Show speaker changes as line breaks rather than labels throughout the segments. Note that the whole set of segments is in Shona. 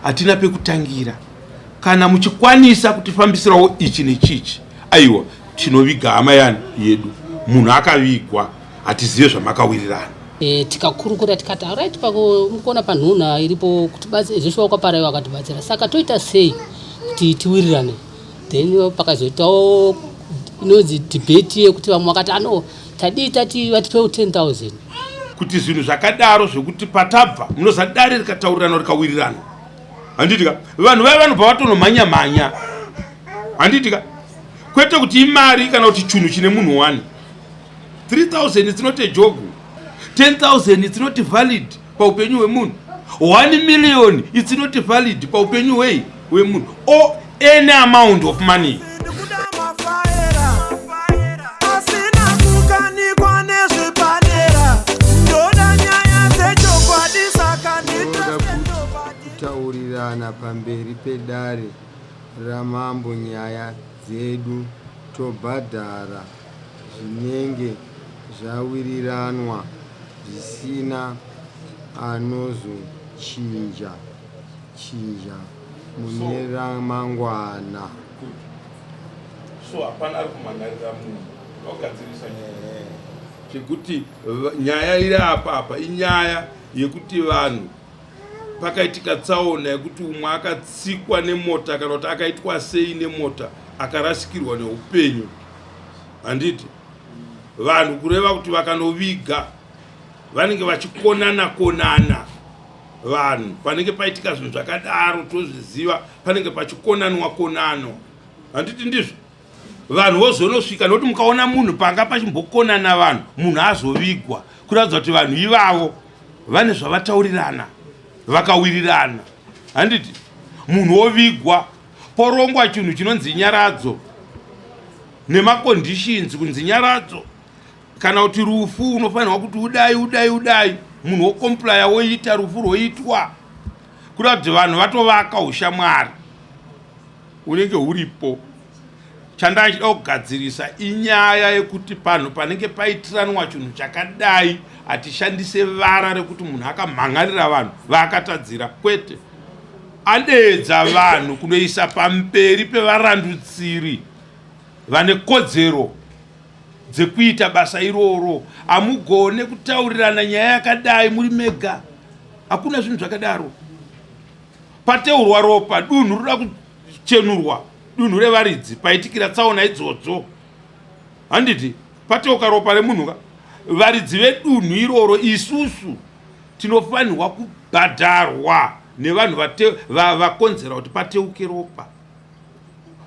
Hatina pekutangira. Kana muchikwanisa kutifambisirawo ichi nechichi, aiwa, tinoviga hama yani yedu. Munhu akavigwa, hatizive zvamakawirirana.
Tikakurukura tikati alright, pakuona panhunha iripo kuti zveshuwa kwaparaiwa akatibatsira, saka toita sei kuti tiwirirane? Then pakazoitawo inonzi debate yekuti vamwe vakati ano tadii tati vatipewo 10,000.
Kuti zvinhu zvakadaro zvekuti patabva munoza dare rikataurirana rikawirirana, handitika? Vanhu vaya vanobva vatonomhanya mhanya, handitika? Kwete kuti imari kana kuti chinhu chine munhu wani. 3000 it's not a joke, 10,000 it's not valid paupenyu hwemunhu, 1 million it's not valid paupenyu hwei hwemunhu, or any amount of money.
Ndikuda mafaera asina kukanikwa nezvepadera. Ndoda nyaya dzechokwadi, saka
Tinoda kuti kutaurirana pamberi pedare ramambo nyaya dzedu, tobhadhara zvinenge zvawiriranwa zvisina anozochinja chinja mune ramangwana.
So hapana ari kumhan'arira munhu ogadzirisa nyaya chekuti nyaya iri apa apa inyaya yekuti vanhu pakaitika tsaona yekuti umwe akatsikwa nemota kana kuti akaitwa sei nemota, akarasikirwa neupenyu, handiti? Vanhu kureva kuti vakanoviga vanenge vachikonana konana. Vanhu panenge paitika zvinhu zvakadaro, tozviziva, panenge pachikonanwa konano, handiti ndizvo? Vanhu vozonosvika nokuti mukaona munhu panga pachimbokonana vanhu, munhu azovigwa, kuratidza kuti vanhu ivavo vane zvavataurirana, vakawirirana, handiti? Munhu wovigwa, porongwa chinhu chinonzi nyaradzo nemaconditions, kunzi nyaradzo kana kuti rufu unofanirwa kuti udai udai udai, munhu wocomplya, woita rufu rwoitwa, kuda kuti vanhu vatovaka ushamwari unenge huripo. Chandachida kugadzirisa inyaya yekuti panhu panenge paitiranwa chinhu chakadai, hatishandise vara rekuti munhu akamhan'arira vanhu vaakatadzira. Kwete, adeedza vanhu kunoisa pamberi pevarandutsiri vane kodzero dzekuita basa iroro. Hamugone kutaurirana nyaya yakadai muri mega, hakuna zvinhu zvakadaro. Pateurwa ropa, dunhu roda kuchenurwa, dunhu revaridzi paitikira tsaona idzodzo, handiti? Pateuka ropa remunhu ka, varidzi vedunhu iroro isusu tinofanirwa kubhadharwa nevanhu vakonzera kuti pateuke ropa.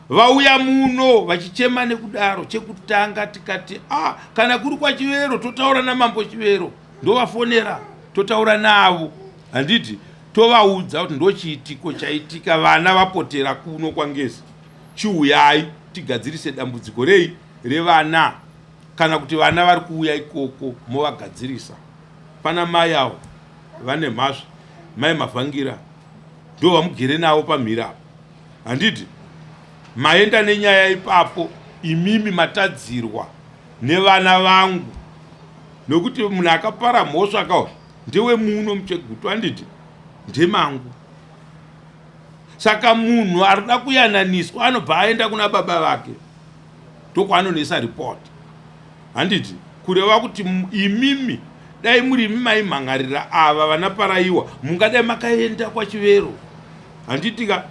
Vauya muno vachichema nekudaro, chekutanga tikati a ah, kana kuri kwaChivero totaura namambo Chivero, ndovafonera, totaura navo, handiti? Tovaudza kuti ndochiitiko chaitika, vana vapotera kuno kwaNgezi, chiuyai tigadzirise dambudziko rei revana, kana kuti vana vari kuuya ikoko movagadzirisa. Pana mai avo vane mhasva, mai Mavhangira, ndo vamugere navo pamhiri apo, handiti? Maenda nenyaya ipapo, imimi matadzirwa nevana vangu, nokuti munhu akapara mhosva kawo ndewemuno muChegutu, handiti? Ndemangu. Saka munhu arikuda kuyananiswa anobva aenda kuna baba vake, ndokwaanonoisa report, handiti? Kureva kuti imimi dai muri imi maimhan'arira ava vana Paraiwa, mungadai makaenda kwaChivero, handiti ka?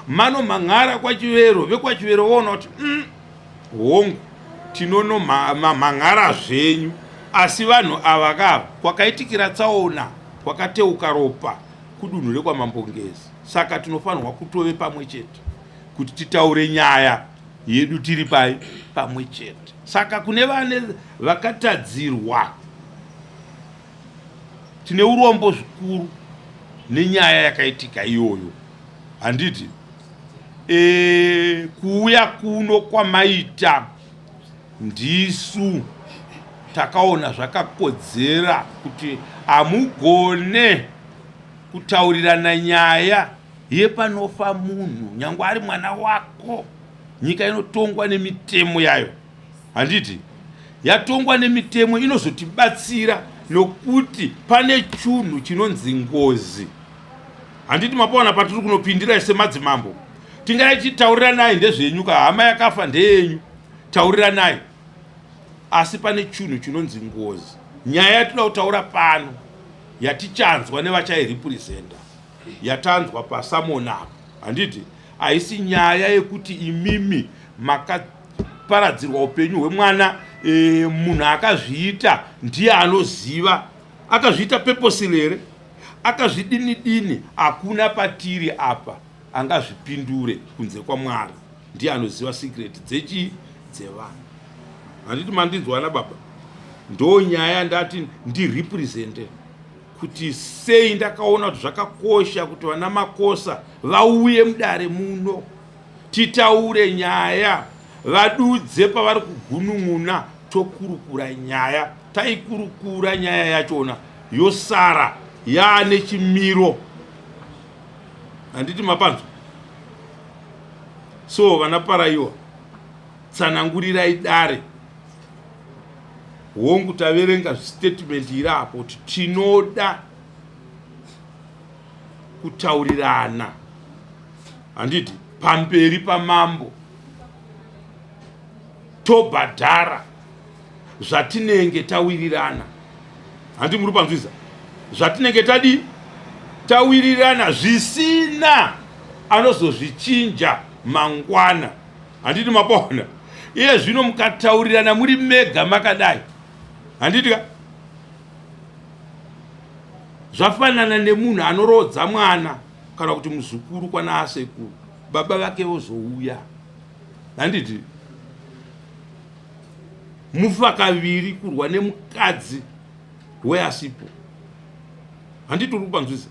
Manomhan'ara kwaChivero, vekwaChivero voona kuti hongu, tinonomhan'ara zvenyu, asi vanhu ava kava kwakaitikira tsaona, kwakateuka ropa kudunhu rekwaMambo Ngezi, saka tinofanirwa kutove pamwe chete kuti titaure nyaya yedu tiri pai pamwe chete. Saka kune vane vakatadzirwa, tine urombo zvikuru nenyaya yakaitika iyoyo, handiti? Kuuya kuno kwamaita, ndisu takaona zvakakodzera kuti hamugone kutaurirana nyaya yepanofa munhu, nyange ari mwana wako. Nyika inotongwa nemitemo yayo, handiti? Yatongwa nemitemo inozotibatsira nokuti pane chunhu chinonzi ngozi. Handiti mapaona patiri kunopindira semadzimambo, tingaiti tauriranai ndezvenyu ka, hama yakafa ndeyenyu, tauriranai. Asi pane chinhu chinonzi ngozi. Nyaya yatinoda kutaura pano yatichanzwa nevachairepresenta yatanzwa pasamon apo, handiti haisi nyaya yekuti imimi makaparadzirwa upenyu hwemwana. Munhu akazviita ndiye anoziva akazviita purposely here, akazvidini dini. Hakuna patiri apa angazvipindure kunze kwaMwari, ndiye anoziva secret dzechii dzevanhu. Handiti mandinzwana baba? Ndo nyaya ndati ndirepresente kuti sei ndakaona kuti zvakakosha kuti vana Makosa vauye mudare muno titaure nyaya, vadudze pavari kugunun'una, tokurukura nyaya. Taikurukura nyaya yachona yosara yaane chimiro. Handiti mapanzwa? So vana Paraiwa, tsanangurirai dare. Hongu, taverenga statement iri apo kuti tinoda kutaurirana, handiti, pamberi pamambo, tobhadhara zvatinenge tawirirana. Handi muri panzwisa? Zvatinenge tadii tawirirana, zvisina anozozvichinja mangwana. Handiti mapaona? Iye zvino mukataurirana muri mega makadai, handiti ka, zvafanana nemunhu anoroodza mwana kana kuti muzukuru kwana asekuru, baba vake vozouya, handiti mufa kaviri kurwa nemukadzi weasipo. Handiti uri kupanzwisa?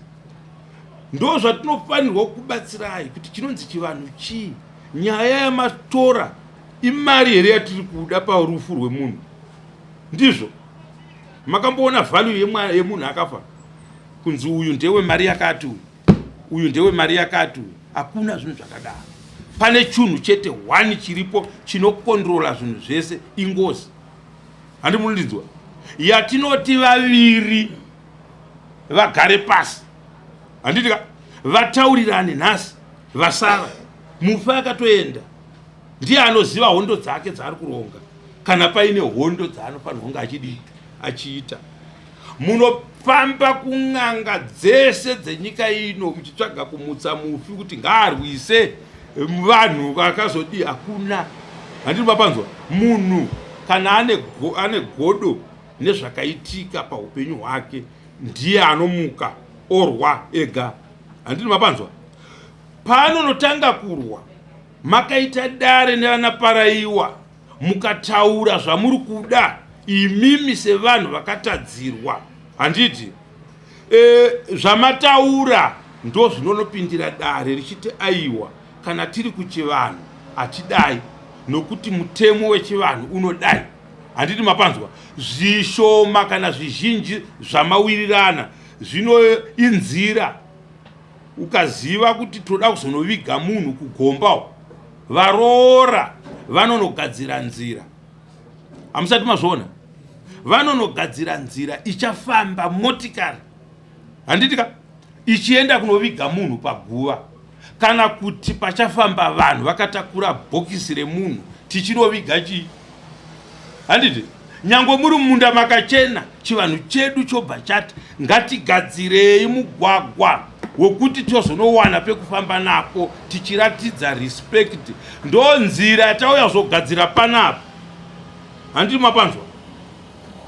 Ndo zvatinofanirwa kubatsirai kuti chinonzi chivanhu chii. Nyaya yamatora imari here yatiri kuda parufu rwemunhu? Ndizvo makamboona value yemunhu akafa kunzi uyu ndewe mari yakati, uyu uyu ndewe mari yakati, uyu? Hakuna zvinhu zvakadaro. Pane chunhu chete one chiripo chinokontrola zvinhu zvese, ingozi. Handi munondinzwa? Yatinoti vaviri vagare pasi, handiti ka, vataurirane. Nhasi vasara, mufi akatoenda, ndiye anoziva hondo dzake dzaari kuronga, kana paine hondo dzaanofanirwa kunge achidii achiita. Munofamba kun'anga dzese dzenyika ino muchitsvaga kumutsa mufi kuti ngaarwise vanhu vakazodii, hakuna. Handiti mapanzwa? Munhu kana ane godo nezvakaitika paupenyu hwake, ndiye anomuka orwa ega. Handiti mapanzwa? Paanonotanga kurwa, makaita dare nevana Paraiwa, mukataura zvamuri kuda imimi sevanhu vakatadzirwa, handiti? Zvamataura ndo zvinonopindira dare richiti aiwa, kana tiri kuchivanhu hatidai nokuti mutemo wechivanhu unodai. Handiti mapanzwa? Zvishoma kana zvizhinji zvamawirirana zvino inzira. Ukaziva kuti toda kuzonoviga munhu kugomba, varoora vanonogadzira nzira. Hamusati mazviona? Vanonogadzira nzira ichafamba motikari, handiti ka, ichienda kunoviga munhu paguva, kana kuti pachafamba vanhu vakatakura bhokisi remunhu tichinoviga chii, handiti? Nyange muri mumunda makachena, chivanhu chedu chobva chati ngatigadzirei mugwagwa wekuti tozonowana pekufamba napo tichiratidza respect. Ndo nzira yatauya kuzogadzira panapa. Handiti mapanzwa?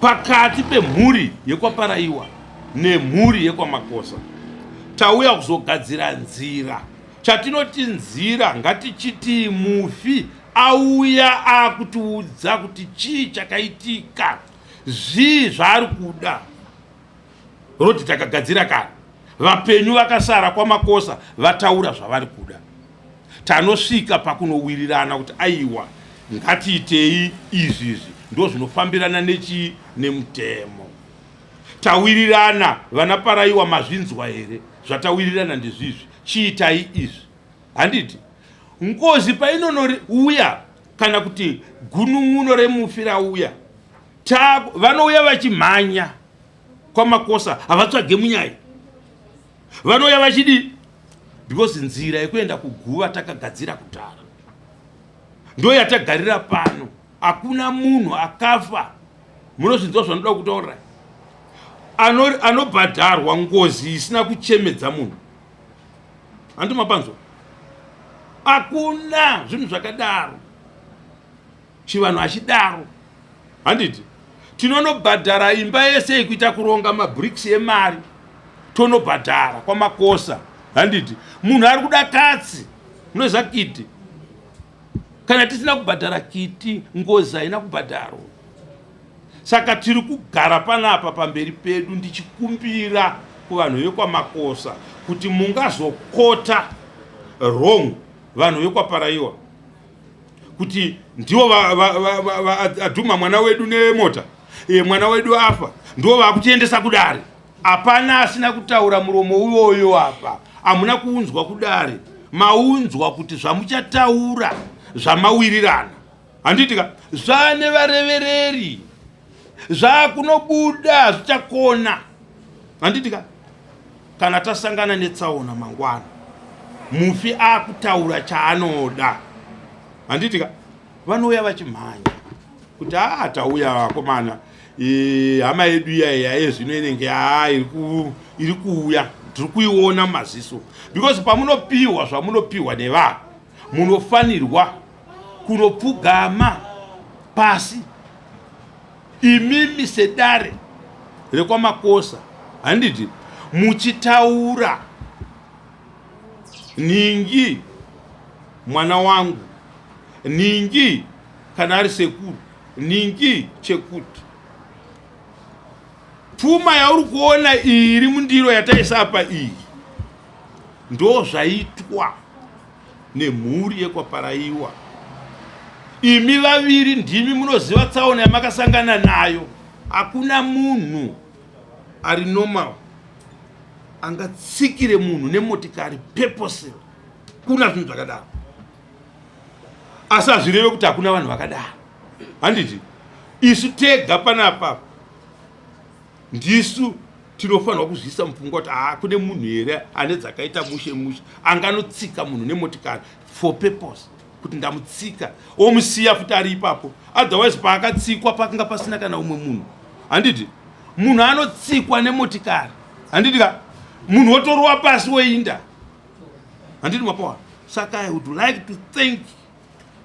Pakati pemhuri yekwaParaiwa nemhuri yekwaMakosa tauya kuzogadzira nzira. Chatinoti nzira, ngatichitii mufi auya akutiudza kuti chii chakaitika, zvii zvaari kuda. Roti takagadzira kare, vapenyu vakasara kwaMakosa vataura zvavari kuda, tanosvika pakunowirirana kuti aiwa, ngatiitei izvizvi, ndo zvinofambirana nechii nemutemo. Tawirirana, vana Paraiwa, mazvinzwa here? Zvatawirirana ndezvizvi, chiitai izvi. Handiti ngozi painonouya kana kuti gunun'uno remufi rauya, vanouya vachimhanya kwaMakosa, havatsvage munyai, vanouya vachidii? Because nzira yekuenda kuguva takagadzira kudhara. Ndo yatagarira pano. Hakuna munhu akafa. Munozvinzwa zvanoda kutaura? Anobhadharwa ano ngozi isina kuchemedza munhu. Handi mapanzwa? Hakuna zvinhu zvakadaro. Chivanhu hachidaro. Handiti? Tinonobhadhara imba yese ikuita kuronga mabricks emari. Tonobhadhara kwamakosa. Handiti? Munhu ari kuda katsi. Munoziva kiti? Kana tisina kubhadhara kiti, ngozi haina kubhadharwa. Saka tiri kugara panapa pamberi pedu ndichikumbira kuvanhu vekwaMakosa kuti mungazokota wrong vanhu vekwaParaiwa kuti ndivo adhuma mwana wedu nemota e, mwana wedu afa ndivo vakutiendesa kudare. Hapana asina kutaura muromo uyoyo apa. Hamuna kuunzwa kudare, maunzwa kuti zvamuchataura zvamawirirana. Handiti ka zvane varevereri zvakunobuda zvichakona. Handiti ka kana tasangana netsaona mangwana mufi akutaura chaanoda. Handiti ka vanouya vachimhanya kuti aa tauya vakomana, hama yedu iya iya yezvino inenge aa iri kuuya, tiri kuiona mumaziso. Because pamunopiwa zvamunopiwa nevanhu munofanirwa kunopfugama pasi imimi sedare rekwamakosa, handiti muchitaura ningi mwana wangu, ningi kana ari sekuru, ningi chekuti pfuma yauri kuona iyi iri mundiro yataisa apa iyi ndo zvaitwa nemhuri yekwaParaiwa. Imi vaviri ndimi munoziva tsaona yamakasangana nayo. Hakuna munhu ari normal angatsikire munhu nemotikari purposely. Kuna zvinhu zvakadaro, asi hazvireve kuti hakuna vanhu vakadaro. Handiti isu tega panapa ndisu tinofanirwa kuzviisa mupfungwa kuti haa kune munhu here ane dzakaita mushe mushe anganotsika munhu nemotikari for purpose kuti ndamutsika omusiya futi ari ipapo. Otherwise paakatsikwa pakanga pasina kana umwe munhu. Handiti munhu anotsikwa nemotikari, handiti ka munhu wotorwa pasi woinda. Handiti mapowa? Saka I would like to thank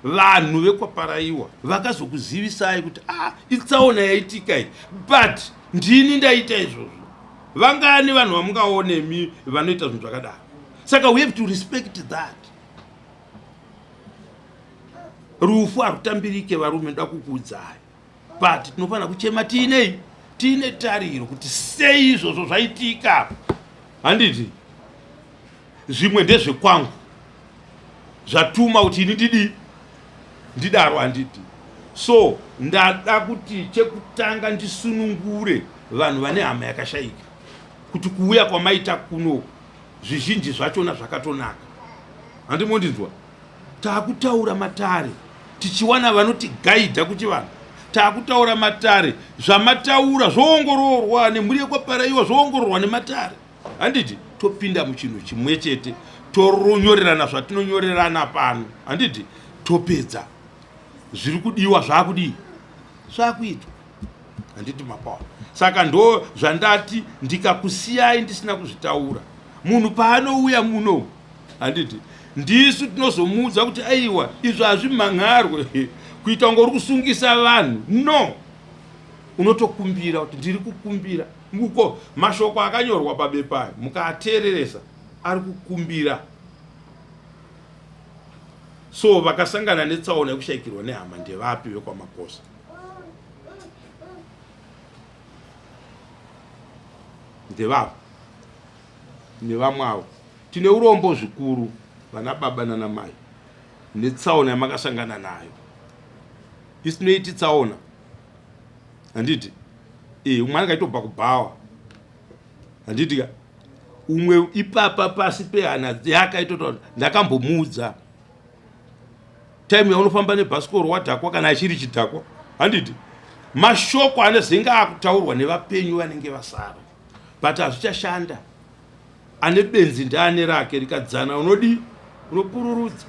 vanhu vekwaParaiwa vakazokuzivisai kuti itsaona yaitika iyi, but ndini ndaita izvozvo. Vangani vanhu vamungaonemi vanoita zvinhu zvakadaro? Saka we have to respect that. Rufu harutambirike varume, ndoda kukuudzai, but tinofanira kuchema tiinei, tiine tariro kuti sei izvozvo zvaitika. Handiti zvimwe ndezvekwangu zvatuma kuti ini ndidii ndidaro. Handiti so ndada kuti chekutanga ndisunungure vanhu vane hama yakashayika kuti kuuya kwamaita kuno zvizhinji zvachona zvakatonaka. Handimondinzwa taakutaura matare tichiwana vanotigaidha kuti vanhu taakutaura matare, zvamataura zvoongororwa nemhuri yekwaParaiwa, zvoongororwa nematare. Handiti topinda muchinhu chimwe chete, toronyorerana zvatinonyorerana pano. Handiti topedza zviri kudiwa zvaakudii zvakuitwa. Handiti mapawa? Saka ndo zvandati ndikakusiyai ndisina kuzvitaura. Munhu paanouya muno, handiti ndisu tinozomuudza kuti aiwa izvo hazvimhan'arwe kuita kunge uri kusungisa vanhu. No, unotokumbira kuti ndiri kukumbira uko mashoko akanyorwa pabepa mukaateereresa ari kukumbira. So vakasangana netsaona yekushayikirwa nehama ndevapi vekwaMakosa? Ndevapi nevamwe avo? Tine urombo zvikuru vana baba nana mai netsaona yamakasangana nayo. Isinoiti tsaona, handiti? Umwe anenge achitobva kubhawa, handiti ka? Umwe ipapa pasi pehana yakaitotaura ndakambomuudza time yaunofamba nebhasikoro wadhakwa kana achiri chidhakwa. Handiti mashoko anozenge akutaurwa nevapenyu vanenge vasara, but hazvichashanda. Ane benzi ndeane rake, rikadzana unodii? Unopururudza.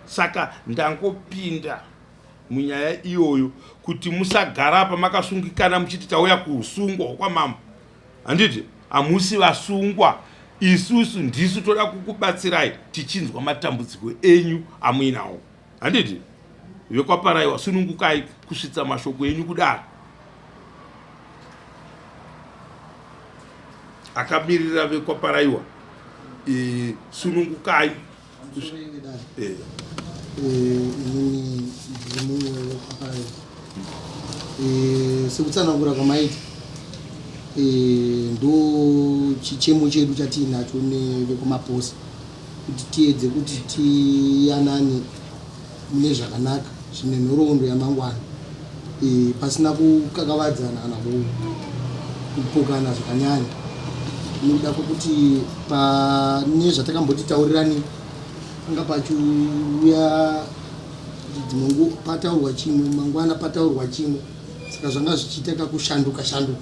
Saka ndangopinda munyaya iyoyo kuti musagara apa makasungikana muchiti tauya kuusungwa hwokwamambo. Handiti hamusi vasungwa, isusu ndisu toda kukubatsirai tichinzwa matambudziko enyu amuinawo. Handiti vekwaParaiwa, sunungukai kusvitsa mashoko enyu kudaro. Akamirira vekwaParaiwa, e, sunungukai.
E. Inini ndiri mumwe wekwaParaiwa. E, sekutsanangura kwamaita, e, ndo chichemo chedu chatiinacho nevekumaposa kuti tiedze kuti tiyanane mune zvakanaka zvine nhoroondo yamangwana, e, pasina kukakavadzana kana kupokana zvakanyanya, nekuda kwekuti pane zvatakamboti taurirani panga pachiuya dzimwe nguva pataurwa chimwe, mangwana pataurwa chimwe, saka zvanga zvichiita kakushanduka shanduka.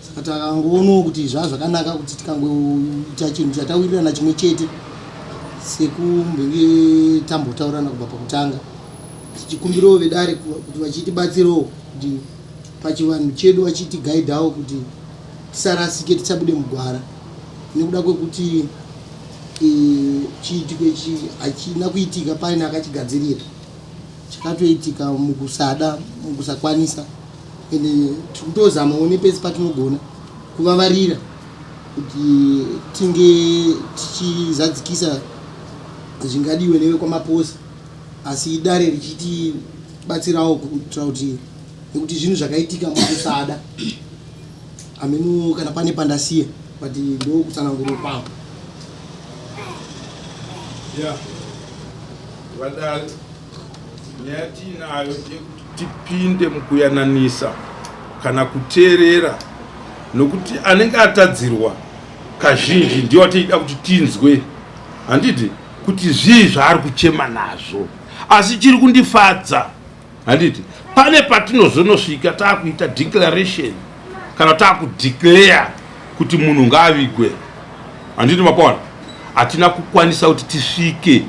Saka takangoonawo kuti zvaa zvakanaka kuti tikangoita chinhu chatawirirana chimwe chete sekumbenge tambotaurana kubva pakutanga, tichikumbirawo vedare kuti vachitibatsirawo kuti pachivanhu chedu vachitigaidhawo kuti tisarasike, tisabude mugwara, nekuda kwekuti e, chiitiko ichi hachina kuitika paine akachigadzirira, chakatoitika mukusada, mukusakwanisa. Ende tiri kutozamawo nepese patinogona kuvavarira kuti tinge tichizadzikisa zvingadiwe nevekwamaposa, asi dare richitibatsirawo kuitira kuti, nekuti zvinhu zvakaitika mukusada. Hameno kana pane pandasiya, but ndokutsananguriro kwangu.
Ya vadare, nyaya tiinayo ndeyekuti tipinde mukuyananisa kana kuteerera, nokuti anenge atadzirwa kazhinji ndiyo atida kuti tinzwe, handiti, kuti zvii zvaari kuchema nazvo. Asi chiri kundifadza, handiti, pane patinozonosvika taakuita declaration kana taakudeclare kuti munhu ngaavigwe, handiti mapaona? Hatina kukwanisa kuti tisvike.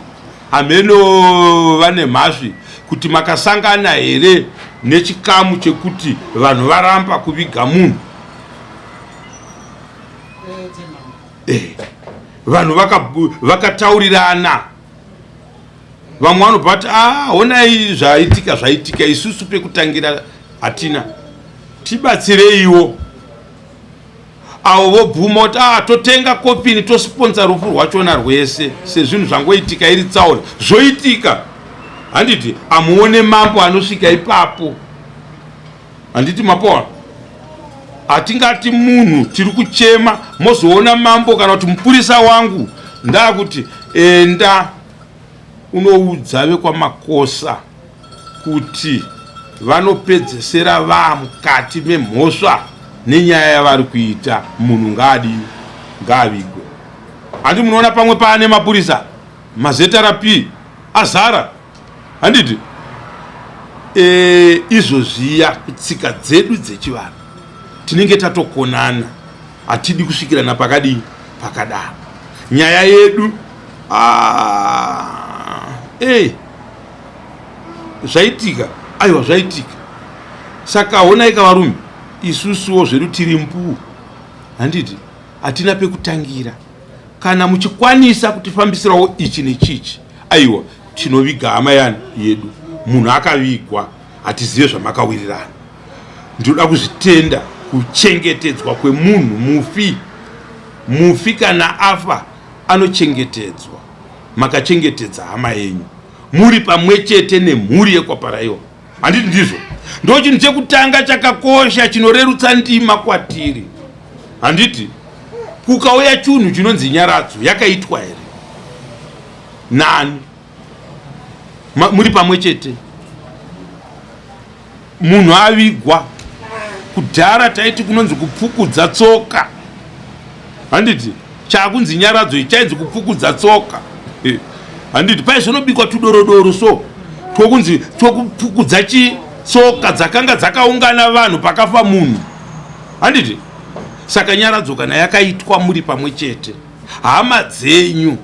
Hameno vane mhasvi kuti makasangana here nechikamu chekuti vanhu varamba kuviga munhu. Eh, vanhu vakataurirana, vamwe vanobva vati, ah, honai zvaitika, zvaitika, isusu pekutangira hatina, tibatsireiwo. Avo vobvuma kuti, ah, totenga kofini, tosponsa rufu rwachona rwese, sezvinhu zvangoitika iri tsaona zvoitika. Handiti amuone mambo anosvika ipapo? Handiti mapoona? Hatingati munhu tiri kuchema, mozoona mambo kana kuti mupurisa wangu ndakuti enda unoudza vekwamakosa kuti vanopedzesera vaa mukati memhosva nenyaya yavari kuita, munhu ngaadii? Ngaavigwe. Handi munoona pamwe paane mapurisa maZRP azara, handiti? E, izvo zviya kutsika dzedu dzechivanhu tinenge tatokonana, hatidi kusvikirana pakadii pakadaro. Nyaya yedu, ah, hey, zvaitika, aiwa, zvaitika. Saka honaika varume, isusuwo zvedu tiri mbuu, handiti? Hatina pekutangira. Kana muchikwanisa kutifambisirawo ichi nechichi, aiwa, tinoviga hama yani yedu. Munhu akavigwa, hatizive zvamakawirirana. Ndinoda kuzvitenda kuchengetedzwa kwemunhu mufi. Mufi kana afa anochengetedzwa. Makachengetedza hama yenyu muri pamwe chete nemhuri yekwaParaiwa, handiti ndizvo? Ndo chinhu chekutanga chakakosha chinorerutsa ndima kwatiri, handiti? Kukauya chinhu chinonzi nyaradzo yakaitwa here, nani muri pamwe chete, munhu avigwa. Kudhara taiti kunonzi kupfukudza tsoka, handiti? Chakunzi nyaradzo ichainzi kupfukudza tsoka, handiti? Paizonobikwa tudorodoro so twokunzi twokupfukudza chitsoka dzakanga dzakaungana vanhu pakafa munhu, handiti? Saka nyaradzo kana yakaitwa muri pamwe chete. Hama dzenyu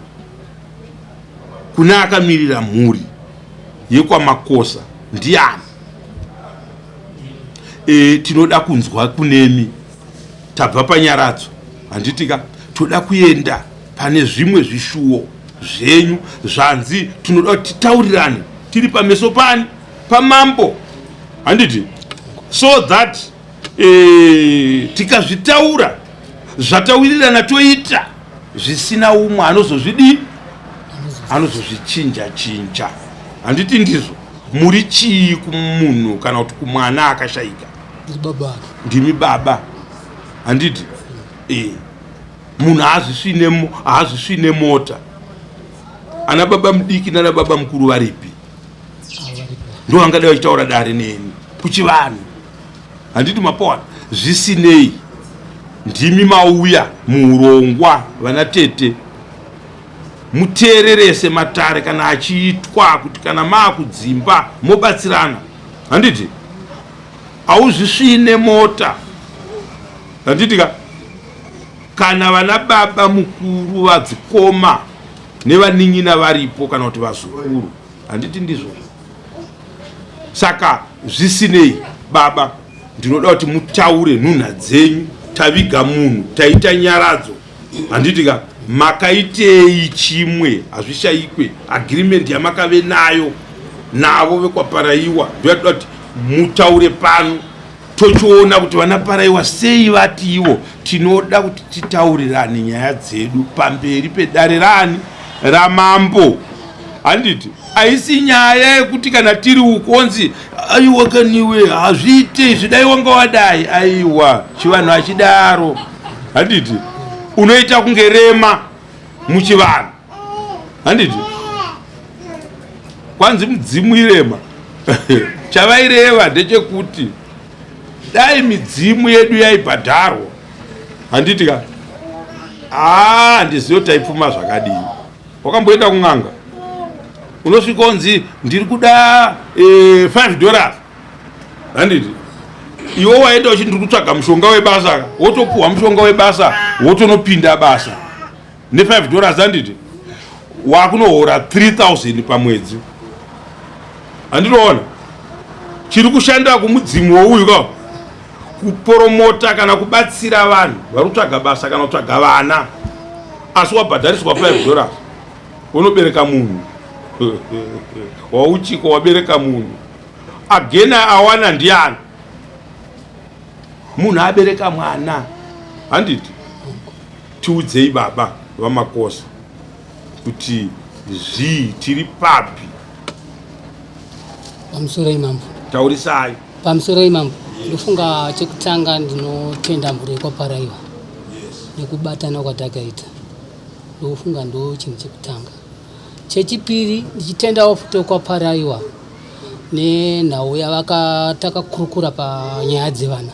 kune akamirira mhuri yekwaMakosa ndiani? E, tinoda kunzwa kunemi. Tabva panyaradzo handitika, toda kuenda pane zvimwe zvishuwo zvenyu zvanzi tinoda kuti titaurirane tiri pameso pani pamambo handiti, so that e, tikazvitaura zvatawirirana toita zvisina umwe anozozvidii anozozvichinja chinja handiti ndizvo. Muri chii kumunhu kana kuti kumwana akashaika? Ndimi baba handiti? E, munhu haazvisvine mota. Ana baba mudiki nana baba mukuru varipi? Ndo vangadai vachitaura dare neni kuchivanhu handiti mapowana. Zvisinei ndimi mauya muurongwa vana tete, muteererese matare kana achiitwa kuti kana maakudzimba mobatsirana handiti? Hauzvisvine mota handiti ka? Kana vana baba mukuru vadzikoma nevanin'ina varipo kana kuti vazukuru handiti ndizvo? Saka zvisinei baba, ndinoda kuti mutaure nhunha dzenyu. Taviga munhu, taita nyaradzo handiti ka? Makaitei chimwe? Hazvishayikwe agreement yamakave nayo navo vekwaParaiwa, ndoyatoda kuti mutaure pano tochiona kuti vana Paraiwa sei vati ivo tinoda kuti titaurirane nyaya dzedu pamberi pedare rani ramambo handiti? Haisi nyaya yekuti kana tiri ukonzi aiwa kaniwe hazviite izvi, dai wanga wadai. Aiwa, chivanhu hachidaro handiti? Unoita kunge rema muchivanhu handiti? Kwanzi mudzimu irema. Chavaireva ndechekuti dai midzimu yedu yaibhadharwa handiti ka, haa handizivi taipfuma zvakadii. Wakamboenda kun'anga unosvika onzi ndiri kuda $5 handiti? Iwe waenda uchi ndiri kutsvaga mushonga webasa, wotopuhwa mushonga webasa, wotonopinda basa ne$5 handiti? Wakunohora 3000 pamwedzi handinoona chiri kushanda kumudzimu wouyu ka kuporomota kana kubatsira vanhu vari kutsvaga basa kana kutsvaga vana, asi wabhadhariswa $5 unobereka munhu wauchiko, wabereka munhu agena awana ndiani munhu abereka mwana handiti? Tiudzei baba vaMakosa kuti zvii, tiri papi?
Pamusoroi mambo.
Taurisai.
Pamusoroi mambo. Ndofunga chekutanga ndinotenda mhuri yekwaParaiwa nekubatana kwatakaita. Ndofunga ndo chinhu chekutanga. Chechipiri ndichitendawo futi wekwaParaiwa nenhau yavakatakakurukura panyaya dzevana.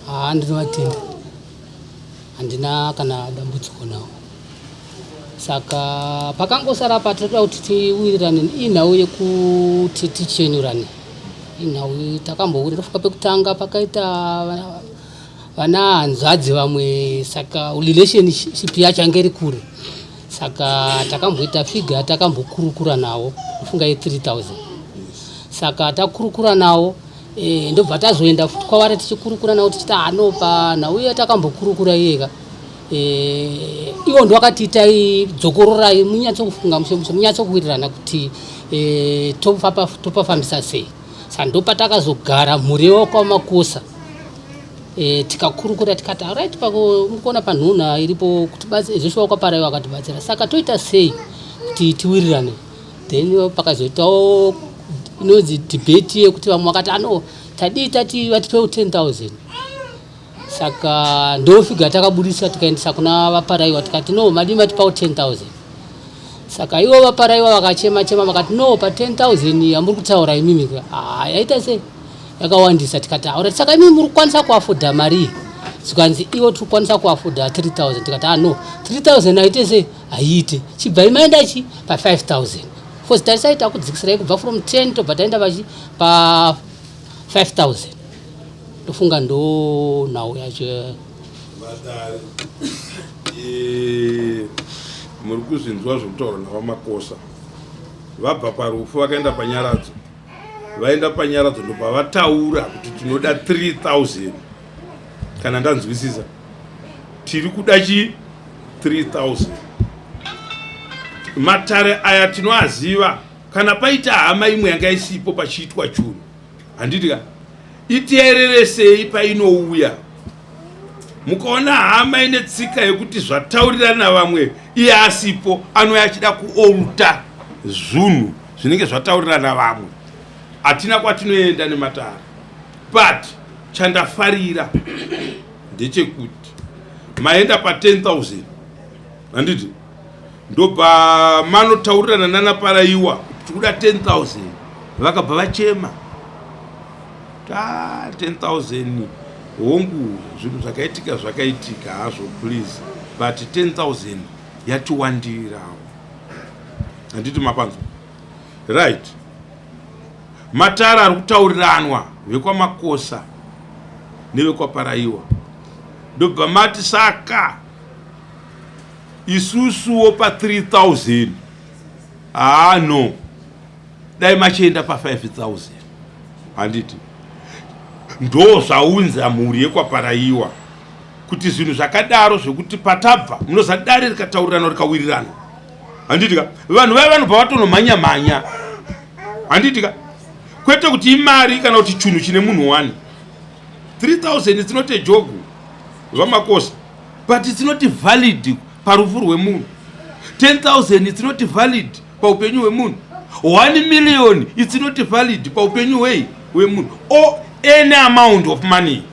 Haa, ndinovatenda, handina kana dambudziko nawo. Saka pakangosara patinoda kuti tiwirirane inhau yekuti tichenurane. Inhau takambowirira, ndofunga pekutanga pakaita vana hanzvadzi vamwe, saka relationship yacho yange iri kure, saka takamboita figure yatakambokurukura nawo, ndofunga ye3000. Saka takurukura nawo ndobva tazoenda futi kwavari tichikurukura navo tichiti ano panhau iya takambokurukura iyeka ivo ndo vakatiitai dzokororai munyatsokufunga mushe mushe munyatsokuwirirana kuti topafambisa sei. Saka ndopatakazogara mhuri yewakwaMakosa tikakurukura tikati alright, mukuona panhunha iripo kuti zveshuwa kwaParaiwa akatibatsira, saka toita sei kuti tiwirirane? Then pakazoitawo inonzi debate yekuti vamwe vakati ano tadii tati vatipewo 10,000. Saka ndo figure takabudisa tikaendesa kuna vaParaiwa tikati no, madii matipawo 10,000? Saka ivo vaParaiwa vakachema chema vakati no, pa 10,000 yamuri kutaura imimi yaita sei, yakawandisa. Tikati aura, saka imimi muri kukwanisa kuafodha mari? Zikanzi ivo tiri kukwanisa kuafodha 3000. Tikati ah no, 3000 aite sei, haiite, chibvai maenda chi pa 5000 because tarisai takudzikisirai kubva from 10 tobva taenda pachi pa 5000. Ndofunga ndo nhau yacho.
Vadare Eh, muri kuzvinzwa zvekutaura navamakosa vabva parufu vakaenda panyaradzo vaenda panyaradzo ndobva vataura kuti tinoda 3000 kana ndanzwisisa tiri kuda chi 3000 matare aya tinoaziva kana paita hama imwe yanga isipo pachiitwa chunhu handiti ka iteereresei painouya mukaona hama ine tsika yekuti zvataurirana vamwe iye asipo anouya achida kuouta zvunhu zvinenge zvataurirana vamwe hatina kwatinoenda nematare but chandafarira ndechekuti maenda pa 10000 handiti ndobva manotaurirana nana paraiwa kuti tikuda 10000 vakabva vachema ta 10000 hongu zvinhu zvakaitika zvakaitika hazvo please but 10000 yatiwandirawo handiti mapanzwa right matara ari kutauriranwa vekwamakosa nevekwaparaiwa ndobva mati saka isusuwo pa 3000 haa no dai machienda pa 5000 handiti ndo zvaunza mhuri yekwaparaiwa kuti zvinhu zvakadaro zvekuti patabva munoza dare rikataurirana rikawirirana handiti ka vanhu vaya vanobva vatonomhanya mhanya handiti ka kwete kuti imari kana kuti chunhu chine munhu wani 3000 it's not a joke zvamakosa but it's not valid parufu rwemunhu 10000 it's not valid paupenyu hwemunhu 1 million it's not valid paupenyu hwei hwemunhu or any amount of money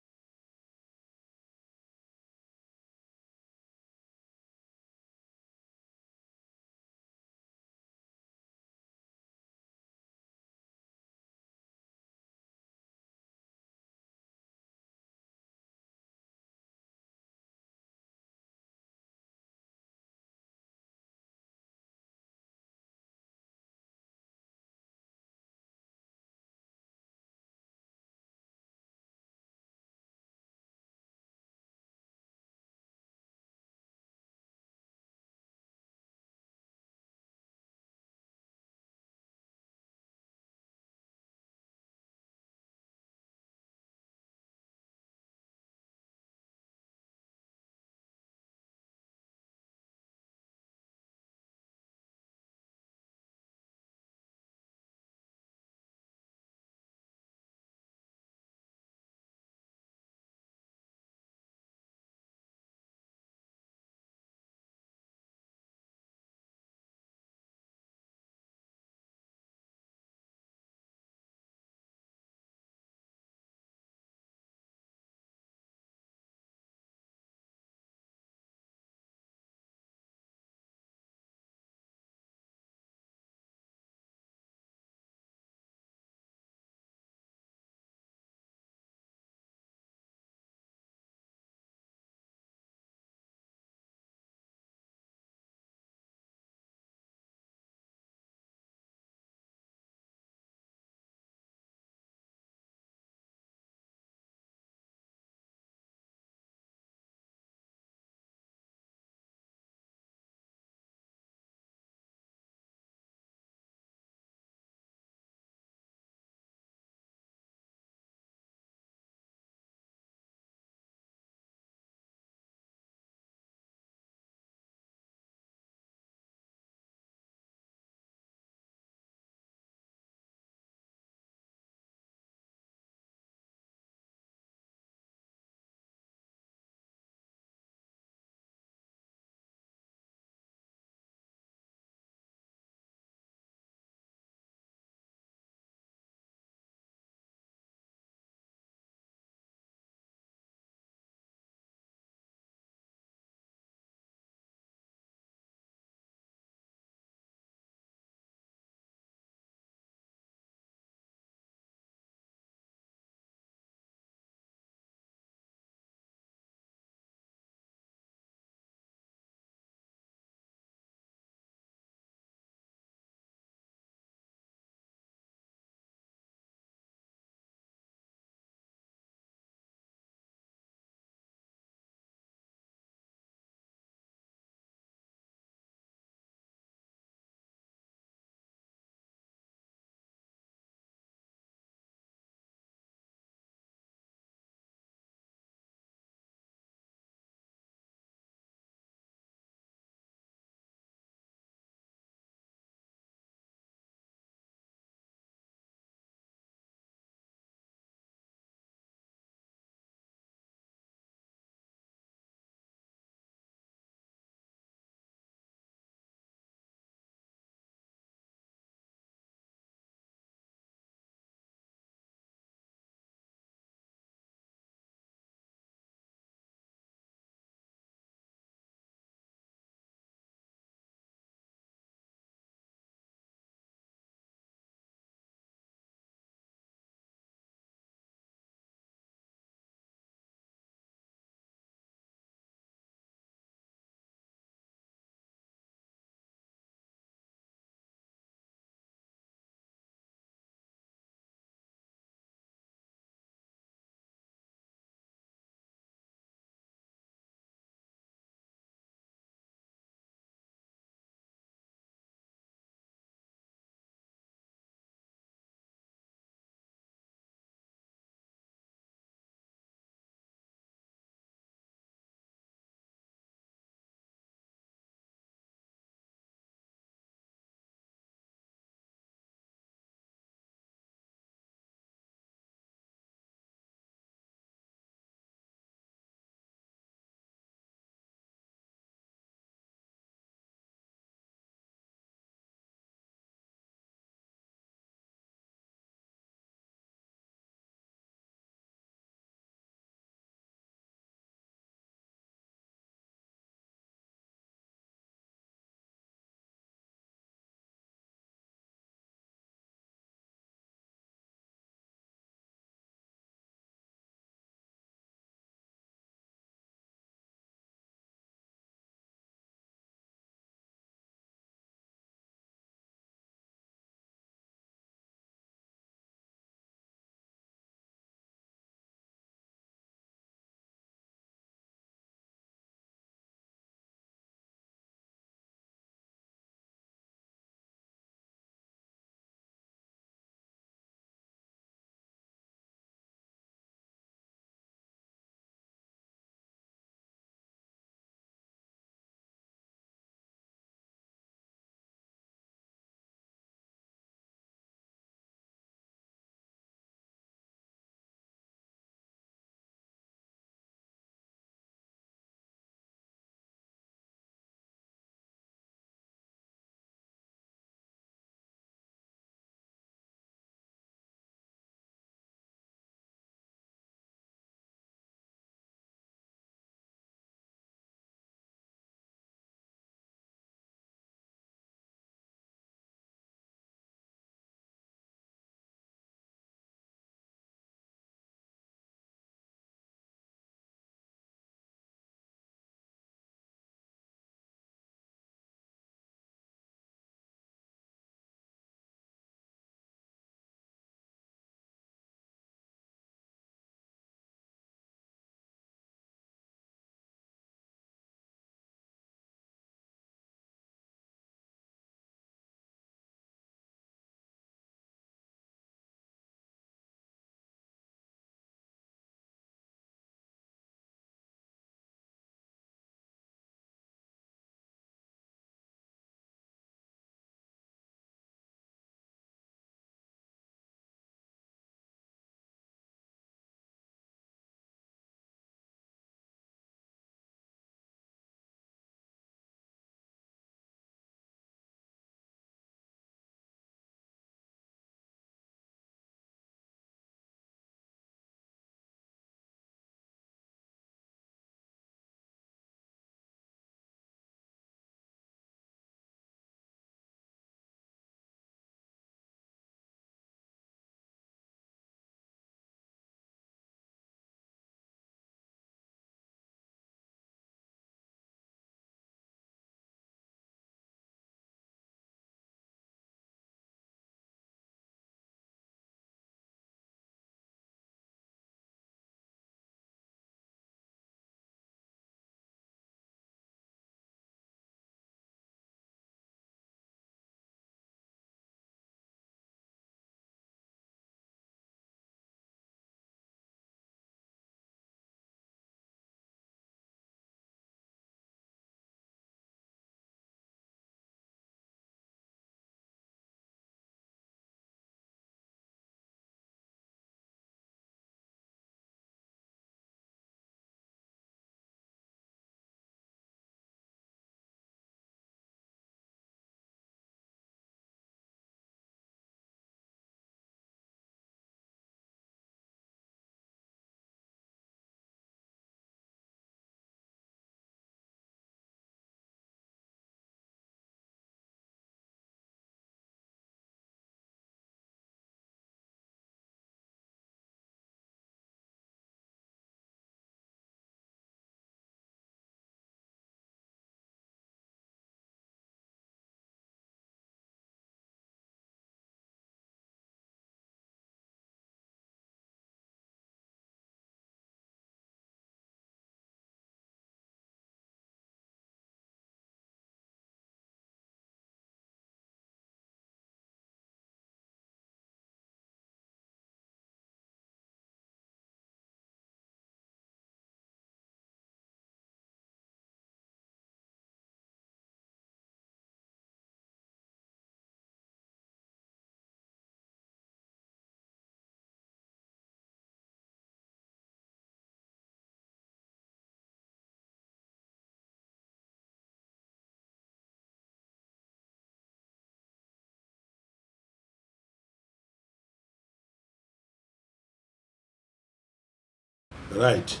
Right,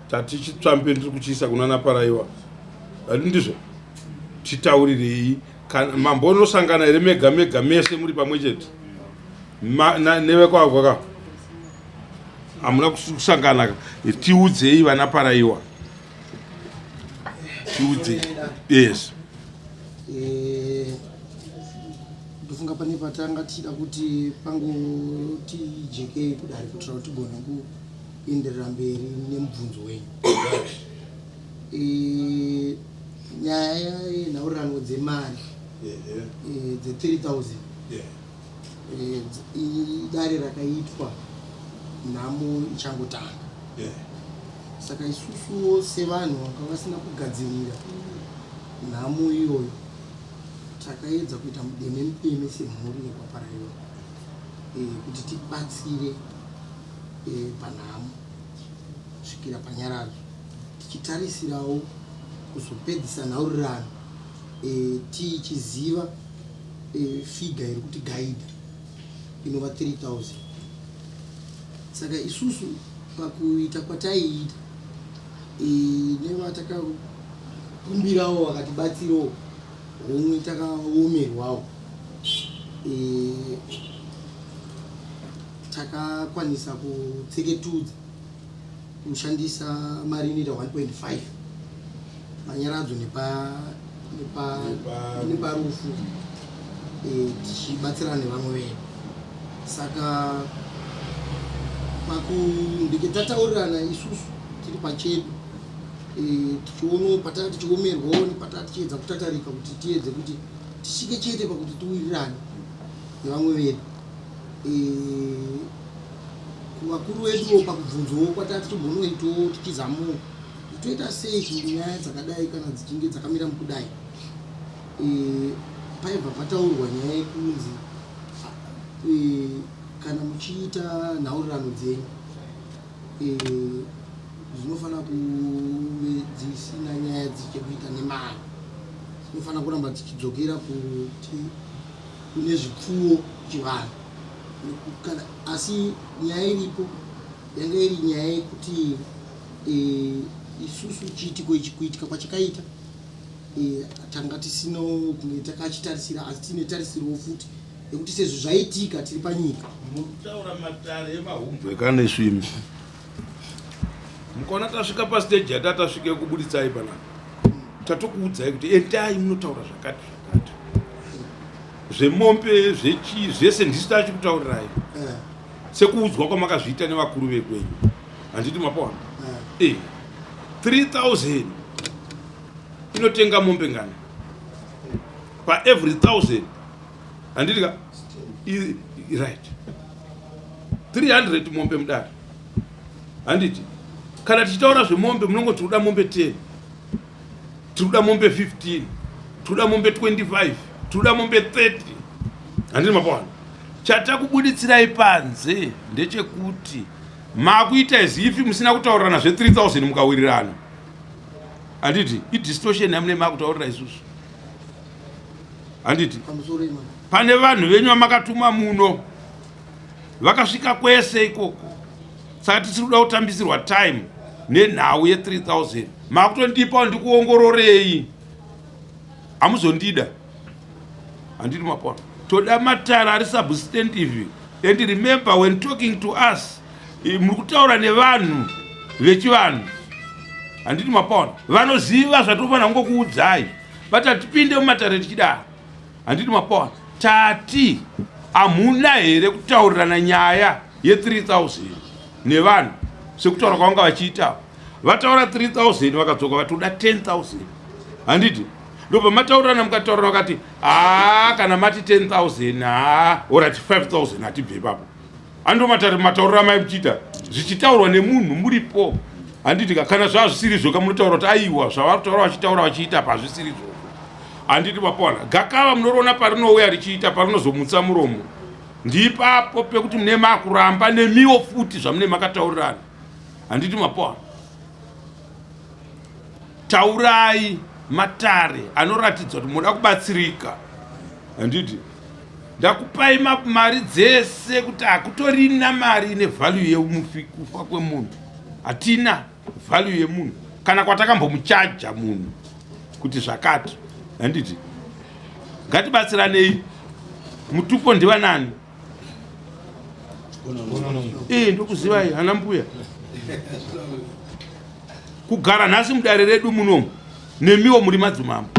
tati chitsvambe ndiri kuchiisa kunana Paraiwa, ati ndizvo. Titaurirei, kana mambonosangana here mega mega mese muri pamwe chete nevekwagwa ka? Hamuna kusangana ka? Tiudzei, vana Paraiwa, tiudzei, yes.
Ndofunga pane patanga tichida kuti pangotijekei kudare kuitira kuti tigone kuenderera mberi nemubvunzo wenyu. Nyaya yenhaurirano dzemari dze3000, idare rakaitwa nhamo ichangotanga. Saka isusuwo sevanhu vanga vasina kugadzirira nhamo iyoyo, takaedza kuita mudeme mudeme semhuri yekwaParaiwa kuti tibatsire panhamo svikira panyaradzo, tichitarisirawo kuzopedzisa nhaurirano tichiziva figure iri kuti guide inova 3000. Saka isusu pakuita kwataiita nevatakakumbirawo vakatibatsirawo, homwe takaomerwawo, takakwanisa kutseketudza kushandisa mari inoita 1.5 panyaradzo neparufu, tichibatsirana nevamwe vedu. Saka pakundike tataurirana isusu tiri pachedu, tichionawo pataa tichiomerwawo nepataa tichiedza kutatarika kuti tiedze kuti tisvike chete pakuti tiwirirane nevamwe vedu. Kuvakuru veduwo pakubvunzwawo kwataa tichimbonoitawo, tichizamawo toita sei kuti nyaya dzakadai kana dzichinge dzakamira mukudai, paibva pataurwa nyaya yekunzi kana muchiita nhaurirano dzenyu dzinofanira kuve dzisina nyaya dzichekuita nemari, dzinofanira kuramba dzichidzokera kuti kune zvipfuwo, chivanhu. Kana asi nyaya iripo yanga iri nyaya yekuti isusu chiitiko ichi kuitika kwachakaita tanga tisino kunge takachitarisira, asi tine tarisirowo futi yekuti sezvo zvaitika tiri panyika.
Mukutaura matare emahumbwe kanesu imi, mukaona tasvika pastage yatatasvike kubuditsai panapa, tatokuudzai kuti endai munotaura zvakati zvakati, zvemombe, zvechii, zvese ndisi tachikutaurirai sekuudzwa kwamakazviita nevakuru vekwenyu, handiti mapaona? 3000 inotenga mombe ngana paevery 1000, handiti ka? Right, 300 mombe mudare, handiti? Kana tichitaura zvemombe, munongoti tiri kuda mombe 10, tiri kuda mombe 15, tiri kuda mombe 25, tiri kuda mombe 30, handiti mapawana? Chatakubuditsirai panze ndechekuti makuita as if musina kutaurirana zve3000 mukawirirana, handiti? Idistortion yamune makutaurira isusu, handiti?
Pamusoro imana.
Pane vanhu venyu vamakatuma muno vakasvika kwese ikoko, saka tisiri kuda kutambisirwa time nenhau ye3000. Makutondipawo ndikuongororei, hamuzondida, handiti mapona? Toda matara ari substantive. And remember, when talking to us, muri kutaura nevanhu vechivanhu, handiti mapona? Vanoziva zvatinofanira kungokuudzai, but hatipinde mumatare tichidaro, handiti mapona? Tati hamuna here kutaurirana nyaya ye3000 nevanhu sekutaura kwavanga vachiita? Vataura 3000, vakadzoka vatoda 10,000, handiti? Ndobva mataurirana, mukataurirana, vakati haa, kana mati 10,000, haa, alright, 5000, hatibve ipapo. Ando matare matauriro amai muchiita zvichitaurwa nemunhu muripo, handiti ka? Kana zvava zvisirizvo ka, munotaura kuti aiwa, zvavari kutaura vachitaura vachiita pazvisirizvo, handiti mapona? Gakava munoriona parinouya richiita, parinozomutsa muromo ndipapo pekuti mune makuramba nemiwo futi zvamune makataurirana, handiti mapona? Taurai matare anoratidza kuti munoda kubatsirika, handiti? Ndakupai mari dzese kuti hakutorina mari ine value yemufi kufa kwemunhu. Hatina value yemunhu kana kwatakambomuchaja munhu kuti zvakati. Handiti ngatibatsiranei. Mutupo ndivanani? Eh, ndokuzivai ana mbuya. Kugara nhasi mudare redu munomu nemiwo muri madzimambo.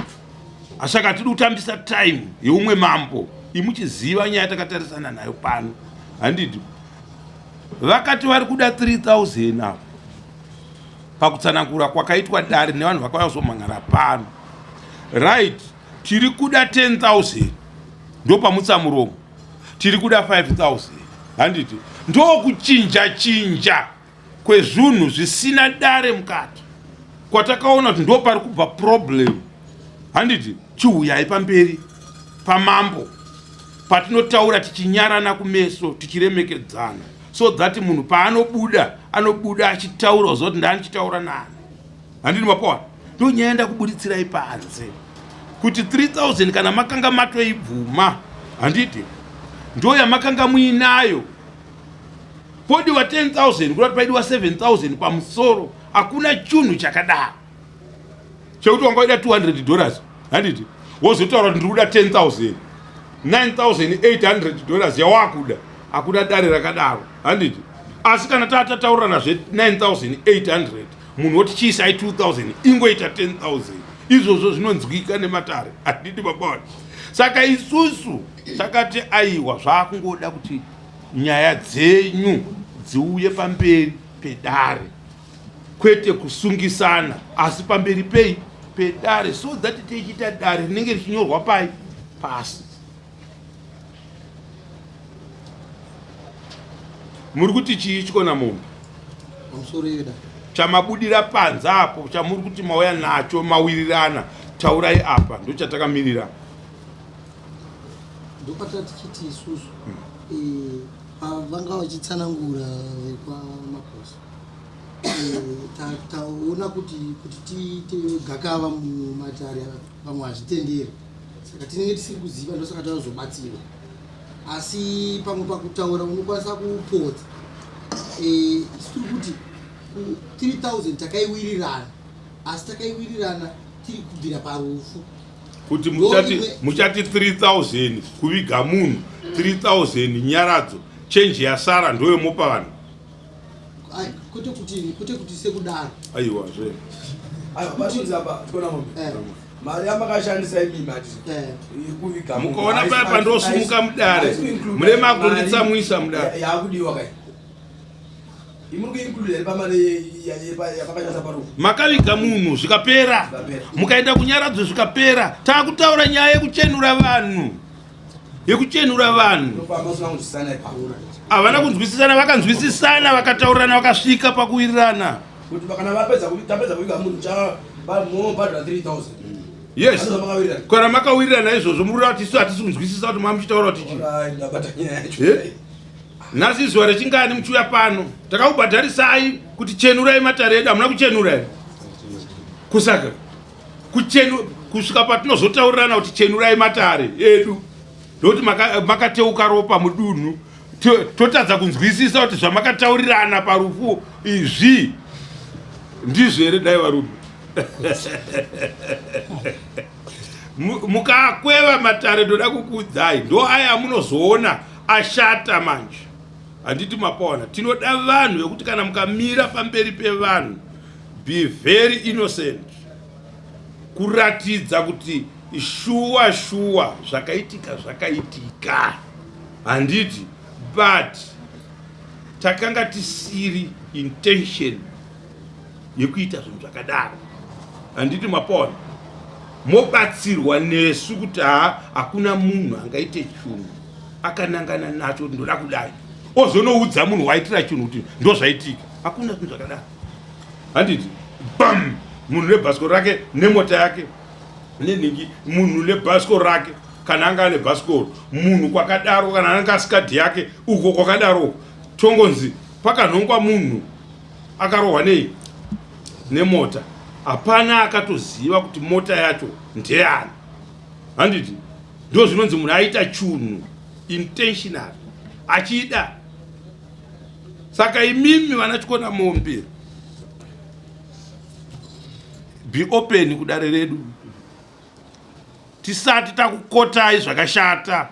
Saka hatidi kutambisa time yeumwe mambo imuchiziva nyaya takatarisana nayo pano. Handidi. Vakati vari kuda 3000 apa pakutsanangura kwakaitwa dare nevanhu vakauya kuzomhan'ara pano. Right, tiri kuda 10000 ndopamutsa muromo. Tiri kuda 5000 handiti ndokuchinja chinja kwezvunhu zvisina dare mukati kwatakaona kuti ndopari kubva problem handiti chiuyai pamberi pamambo patinotaura tichinyarana kumeso tichiremekedzana so that munhu paanobuda anobuda achitaura uziva kuti ndaanichitaura nani handini mapoa ndonyaya ndakuburitsirai panze kuti 3000 kana makanga matoibvuma handiti ndo yamakanga muinayo podiwa 10000 kureva kuti paidiwa 7000 pamusoro hakuna chunhu chakadaro chekuti wanga waida 200 dollars handiti wozotaura kuti ndiri kuda 10000 9800 dollars yawakuda hakuna dare rakadaro handiti asi kana tatataurirana zve 9800 munhu woti chiisai 2000 ingoita 10000 izvozvo zvinonzwika nematare handiti baba saka isusu takati aiwa zvakungoda kuti nyaya dzenyu dziuye pamberi pedare kwete kusungisana asi pamberi pei pedare so that tichiita dare rinenge richinyorwa pai pasi muri kuti chii chikona mombe chamabudira panze apo chamuri kuti mauya nacho mawirirana taurai apa ndochatakamirira
ndopata tichiti isusu eh, pavanga vachitsanangura vekwamaposa eh, taona kuti kuti tiite gakava mumatare vamwe hazvitenderi saka tinenge tisiri kuziva ndosaka tazobatsirwa asi pamwe pakutaura unokwanisa kupotsa eh, isu tiri kuti 3000 takaiwirirana asi takaiwirirana tiri kubvira parufu
kuti muchati muchati 3000 kuviga munhu 3000 nyaradzo change yasara ndoyomopa vanhu
kwete kuti kwete kuti sekudaro
aiwa zve
aiwa patinzi apa tikona mombe eh. mari yamakashandisa imi mati eh.
kuviga mukaona paya pandosumuka mudare mune makunditsamwisa mudare
yakudiwa kai
Makaviga munhu zvikapera, mukaenda kunyaradzo zvikapera. Takutaura nyaya yekuchenura vanhu, yekuchenura vanhu. Havana kunzwisisana, vakanzwisisana, vakataurirana, vakasvika pakuwirirana. Yes, kana makawirirana izvozvo muri kuti isu hatisi kunzwisisa kuti mamuchitaura kuti chii. Nhasi izuva rechingani muchiuya pano? Takakubhadharisai kuti chenurai matare edu, hamuna kuchenura here? Kusaka kuchenu kusvika patinozotaurirana kuti chenurai matare edu ndokuti makateuka maka ropa mudunhu totadza kunzwisisa kuti zvamakataurirana parufu izvi ndizvo here dai varume mukakweva matare ndoda kukuudzai ndo aya amunozoona ashata manje handiti mapaona tinoda vanhu vekuti kana mukamira pamberi pevanhu be very innocent kuratidza kuti shuwa shuwa zvakaitika zvakaitika handiti but takanga tisiri intention yekuita zvinhu zvakadaro handiti mapaona mobatsirwa nesu kuti haa hakuna munhu angaite chunhu akanangana nacho kuti ndoda kudai ozonoudza munhu waitira chinhu kuti ndozvaitika hakuna zvinhu zvakadaro handiti bam munhu nebhasikoro rake nemota yake nenhingi munhu nebhasikoro rake kana anga ane bhasikoro munhu kwakadaro kana anga asikadhi yake uko kwakadaro tongonzi pakanhongwa munhu akarohwa nei nemota hapana akatoziva kuti mota yacho ndeyani handiti ndo zvinonzi munhu aita chunhu Intentional achida. Saka imimi vana Chikona Mombe, be open kudare redu tisati takukotai zvakashata.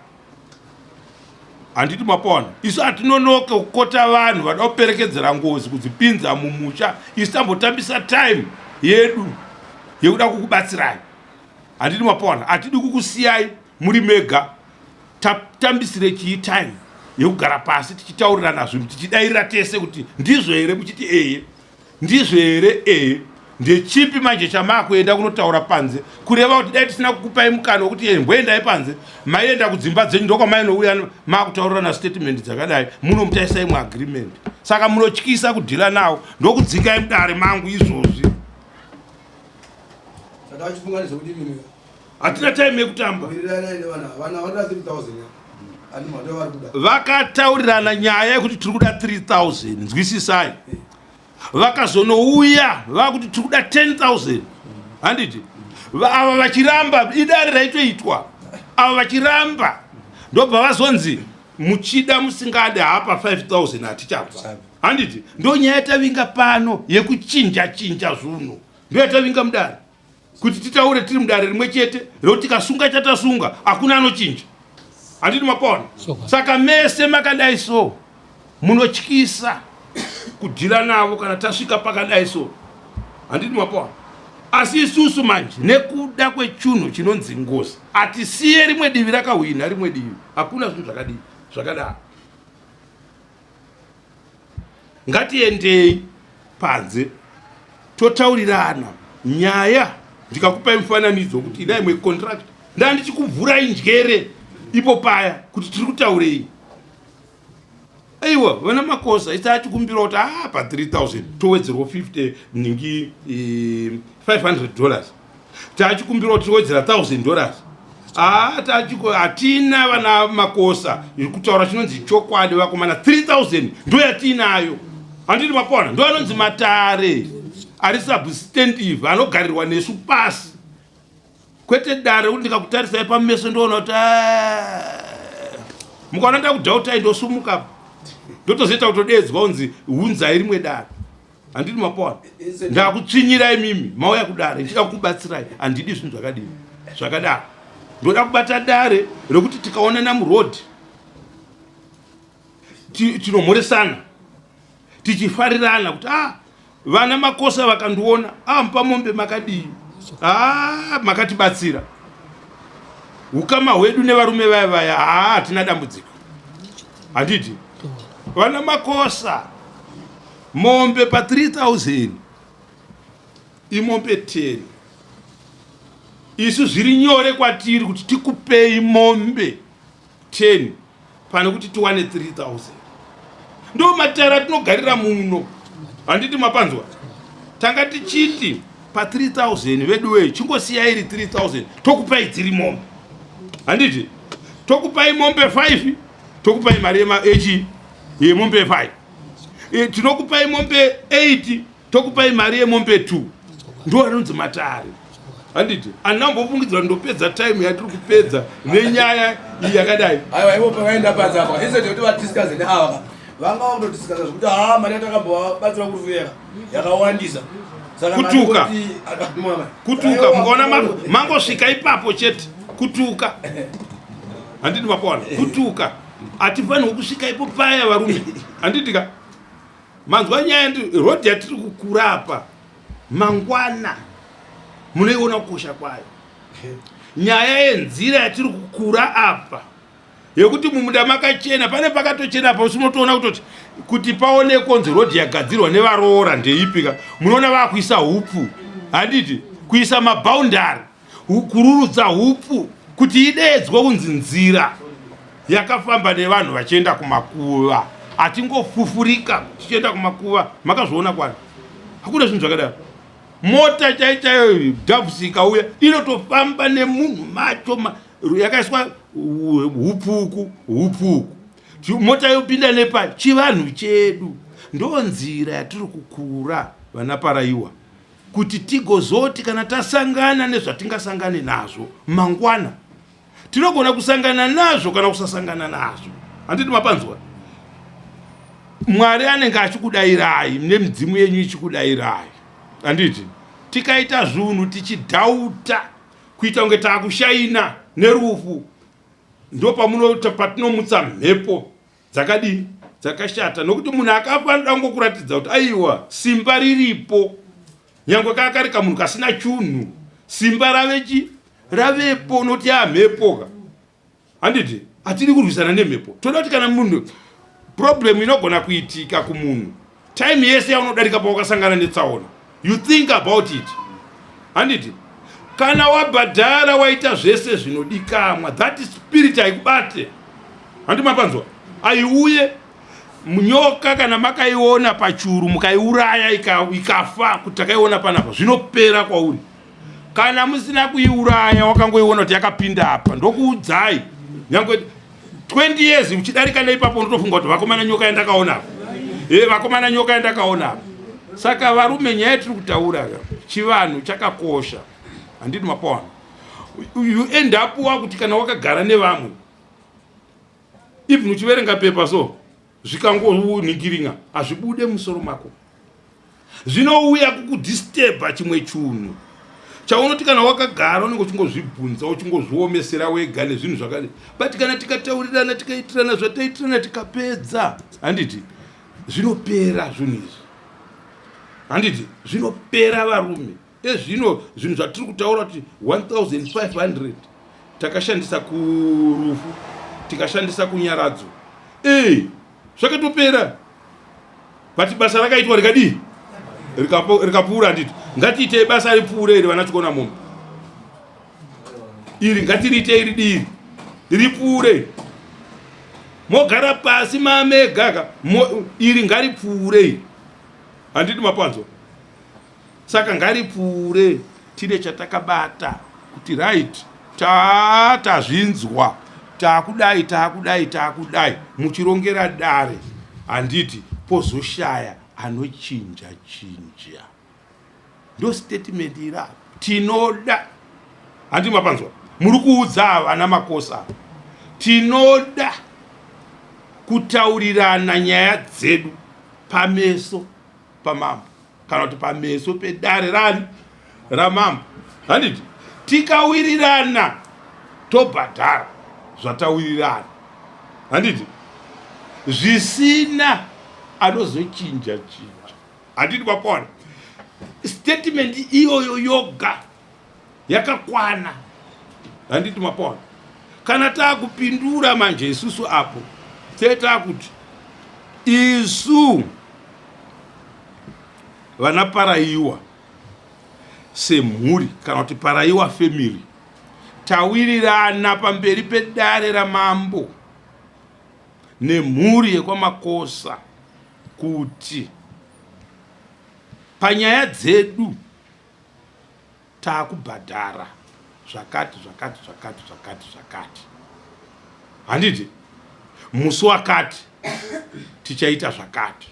Handiti mapona, isu hatinonoke kukota vanhu vada kuperekedzera ngozi kudzipinza mumusha. Isu tambotambisa time yedu yekuda kukubatsirai. Handiti mapona, hatidi kukusiyai muri mega. Tatambisire chii time yekugara pasi tichitaurirana zvinhu, tichidairira tese kuti ndizvo here, muchiti eye, ndizvo here, eye. Ndechipi manje chamakuenda kunotaura panze? Kureva kuti dai tisina kukupai mukana wekuti e mboendai panze, maienda kudzimba dzenyu, ndokwamainouya makutaurirana statement dzakadai, munomutaisai muagreement. Saka munotyisa kudhila nawo, ndokudzingai mudare mangu izvozvi. Hatina time yekutamba. Vakataurirana nyaya yekuti tiri kuda 3000, nzwisisai. Vakazonouya vakuti tiri kuda 10000, handiti? Ava vachiramba, idare raitoitwa, ava vachiramba, ndobva vazonzi muchida musingade hapa 5000 hatichabva, handiti? Ndo nyaya yatavinga pano yekuchinja chinja zvunhu, ndo yatavinga mudare kuti titaure tiri mudare rimwe chete rekuti tikasunga chatasunga hakuna anochinja, handiti mapona? Saka mese makadai so munotyisa kudhila navo kana tasvika pakadai so, handiti mapona? Asi isusu manje nekuda kwechunhu chinonzi ngozi hatisiye rimwe divi rakahwina rimwe divi, hakuna zvinhu zvakadii zvakadaro. Ngatiendei panze totaurirana nyaya. Ndikakupai mufananidzo kuti idai imwe contract, ndaa ndichikuvhurai njere ipo paya kuti tiri kutaurei. Aiwa vana Makosa isa achikumbira kuti a pa 3000 towedzerwa 50 ningi $500, taachikumbira kuti towedzera $1000. Ah, tachiko hatina vana Makosa kutaura chinonzi chokwadi vakomana, 3000 ndo yatiinayo, handiti mapona? Ndo anonzi matare ari substantive anogarirwa nesu pasi, kwete dare kuti ndikakutarisai pameso ndoona kuti ah, mukaona ndakudhautai ndosumuka ndotozoita kutodedzwa unzi hunzai rimwe dare, handiti mapona? Ndakutsvinyirai mimi mauya kudare ndichida kukubatsirai, handidi zvinhu zvakadini zvakadaro. Ndoda kubata dare rekuti tikaonana muroad tinomhoresana tichifarirana kuti ah, vana Makosa vakandiona, ah, Mupamombe makadii, ah, makatibatsira, ukama hwedu nevarume vaya vaya, haa hatina dambudziko, handiti vana Makosa? Mombe pa 3000 imombe 10. Isu zviri nyore kwatiri kuti tikupei mombe 10 pane kuti tiwane 3000. Ndo matare atinogarira muno, handiti mapanzwa? Tanga tichiti pa 3000 veduwee, chingosiya iri 3000, tokupai dziri mombe, handiti? Tokupai mombe 5, tokupai mari yechi yemombe 5. Tinokupai mombe 8, tokupai mari yemombe 2. Ndo anonzi matare, handiti? Andinambofungidzira ndopedza time yatiri kupedza nenyaya iyi yakadai.
Aiwa, ivo pavaenda panze apa, instead yekuti vadiscuss neava, vanga vakutodiscussa zvekuti haa, mari yatakambovabatsira kurufuyeka yakawandisa.
Saka Kutuka. Kutuka, mukaona mangosvika ipapo chete kutuka, handiti mapona? Kutuka, hatifanirwi kusvika ipo paya varume, handiti ka? Manzwa nyaya rodhi yatiri kukura apa, mangwana munoiona kukosha kwayo. Nyaya yenzira yatiri kukura apa yekuti mumunda makachena, pane pakatochena pa unotoona kutoti kuti paonekwa kunzi rodhi yagadzirwa nevaroora ndeipika. Munoona vakuisa hupfu, handiti? Kuisa maboundary, kururudza hupfu kuti ideedzwe kunzi nzira yakafamba nevanhu vachienda kumakuva. Hatingofufurika tichienda kumakuva, makazviona kwani? Hakuna zvinhu zvakadaro. Mota chai chaiyo dhavhusi ikauya inotofamba nemunhu macho yakaiswa hupfuku hupfuku, mota yopinda nepa. Chivanhu chedu ndo nzira yatiri kukura vana Paraiwa, kuti tigozoti kana tasangana nezvatingasangane nazvo mangwana. Tinogona kusangana nazvo kana kusasangana nazvo. Handiti mapanzwa? Mwari anenge achikudairai nemidzimu yenyu ichikudairai. Handiti? Tikaita zvunhu tichidhauta kuita kunge taakushaina nerufu ndopamunoita patinomutsa mhepo dzakadii dzakashata nokuti munhu akafa anoda kungokuratidza kuti aiwa simba riripo nyangwe kaa kari kamunhu kasina chunhu simba rave chi ravepo unoti yamhepo ka handiti hatidi kurwisana nemhepo toda kuti kana munhu problem inogona kuitika kumunhu time yese yaunodarika pawakasangana netsaona you think about it handiti kana wabhadhara waita zvese zvinodikamwa that spirit haikubate handi mapanzwa aiuye nyoka kana makaiona pachuru mukaiuraya ikafa kuti takaiona panapa zvinopera kwauri kana musina kuiuraya wakangoiona kuti yakapinda apa ndokuudzai nyange 20 years uchidarika neipapo unotofunga kuti vakomana nyoka yandakaona apa e vakomana nyoka yandakaona apa saka varume nyaya yatiri kutaura chivanhu chakakosha handiti mapawana you end up wakuti kana wakagara nevamwe even uchiverenga pepa so zvikangonhingiringa hazvibude musoro mako zvinouya kukudisturba chimwe chunhu chaunoti kana wakagara unenge uchingozvibvunza uchingozviomesera wega nezvinhu zvakadai but kana tikataurirana tikaitirana zvataitirana tikapedza handiti zvinopera zvinhu izvi handiti zvinopera varume ezvino zvinhu zvatiri kutaura kuti 1500 takashandisa kurufu tikashandisa kunyaradzo ee zvakatopera but basa rakaitwa rikadii rikapfuura handiti ngatiitei basa ripfuure iri vana chikona mombe iri ngatiriitei ridii ripfuure mogara pasi mamegaka iri ngaripfuure handiti mapanzwa Saka ngaripfuure tine chatakabata kuti right taa tazvinzwa taakudai taakudai taakudai muchirongera dare handiti pozoshaya anochinja chinja ndo statement iri apa tinoda handiti mapanzwa muri kuudza ava ana makosa tinoda kutaurirana nyaya dzedu pameso pamambo kana kuti pameso pedare rani ramambo handiti tikawirirana tobhadhara zvatawirirana handiti zvisina anozochinja chinja handiti mapona statement iyoyo yoga yakakwana handiti mapona kana taakupindura manje isusu apo tee taakuti isu vana paraiwa semhuri kana kuti paraiwa family tawirirana pamberi pedare ramambo nemhuri yekwamakosa kuti panyaya dzedu Takubhadhara zvakati zvakati zvakati zvakati zvakati handiti musi wakati tichaita zvakati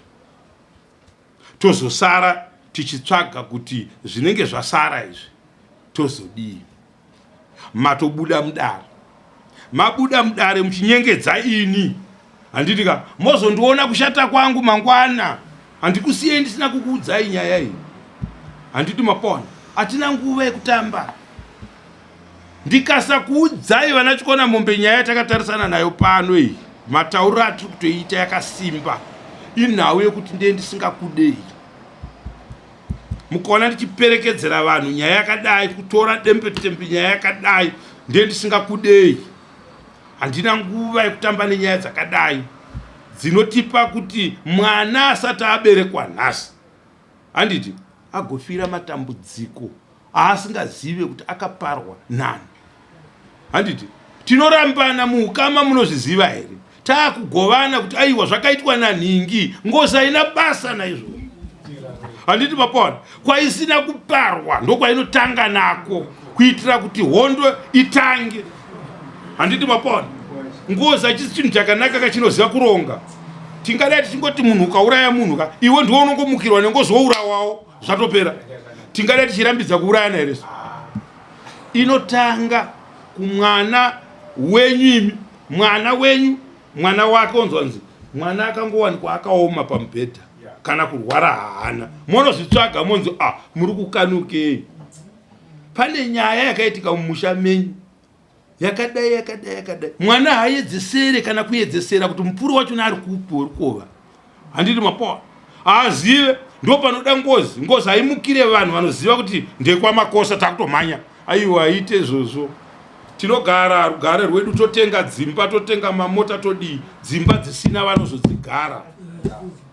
tozosara tichitsvaga kuti zvinenge zvasara izvi tozodii matobuda mudare mabuda mudare muchinyengedza ini handiti ka mozondiona kushata kwangu mangwana handikusiyei ndisina kukuudzai nyaya iyi handiti mapona hatina nguva yekutamba ndikasakuudzai vana chikona mombe nyaya yatakatarisana nayo pano iyi matauriro atiri kutoiita yakasimba inhau yekuti ndee ndisingakudei mukaona ndichiperekedzera vanhu nyaya yakadai kutora dembetembe nyaya yakadai ndiye ndisingakudei handina nguva yekutamba nenyaya dzakadai dzinotipa kuti mwana asati aberekwa nhasi handiti agofira matambudziko aasingazive kuti akaparwa nani handiti tinorambana muukama munozviziva here taakugovana kuti aiwa zvakaitwa nanhingi ngozi haina basa naizvozvo handiti mapona kwaisina kuparwa ndokwainotanga nako kuitira kuti hondo itange handiti mapona ngozi hachisi chinhu chakanaka kachinoziva kuronga tingadai tichingoti munhu ukauraya munhu ka iwe ndiwe unongomukirwa nengozi wourawawo zvatopera tingadai tichirambidza kuurayana here inotanga kumwana Wenyu imi mwana wenyu mwana wake onzwa nzi mwana akangowanikwa akaoma pamubhedha kana kurwara haana monozvitsvaga monzi ah muri kukanukei pane nyaya yakaitika mumusha menyu yakadai yakadai yakadai mwana haayedzesere kana kuyedzesera kuti mupfuri wachona ari kupi werukova handiti mapoa haazive ndo panoda ngozi ngozi haimukire vanhu vanoziva kuti ndekwamakosa takutomhanya aiwa haite izvozvo tinogara rugare rwedu totenga dzimba totenga mamota todii dzimba dzisina vanozodzigara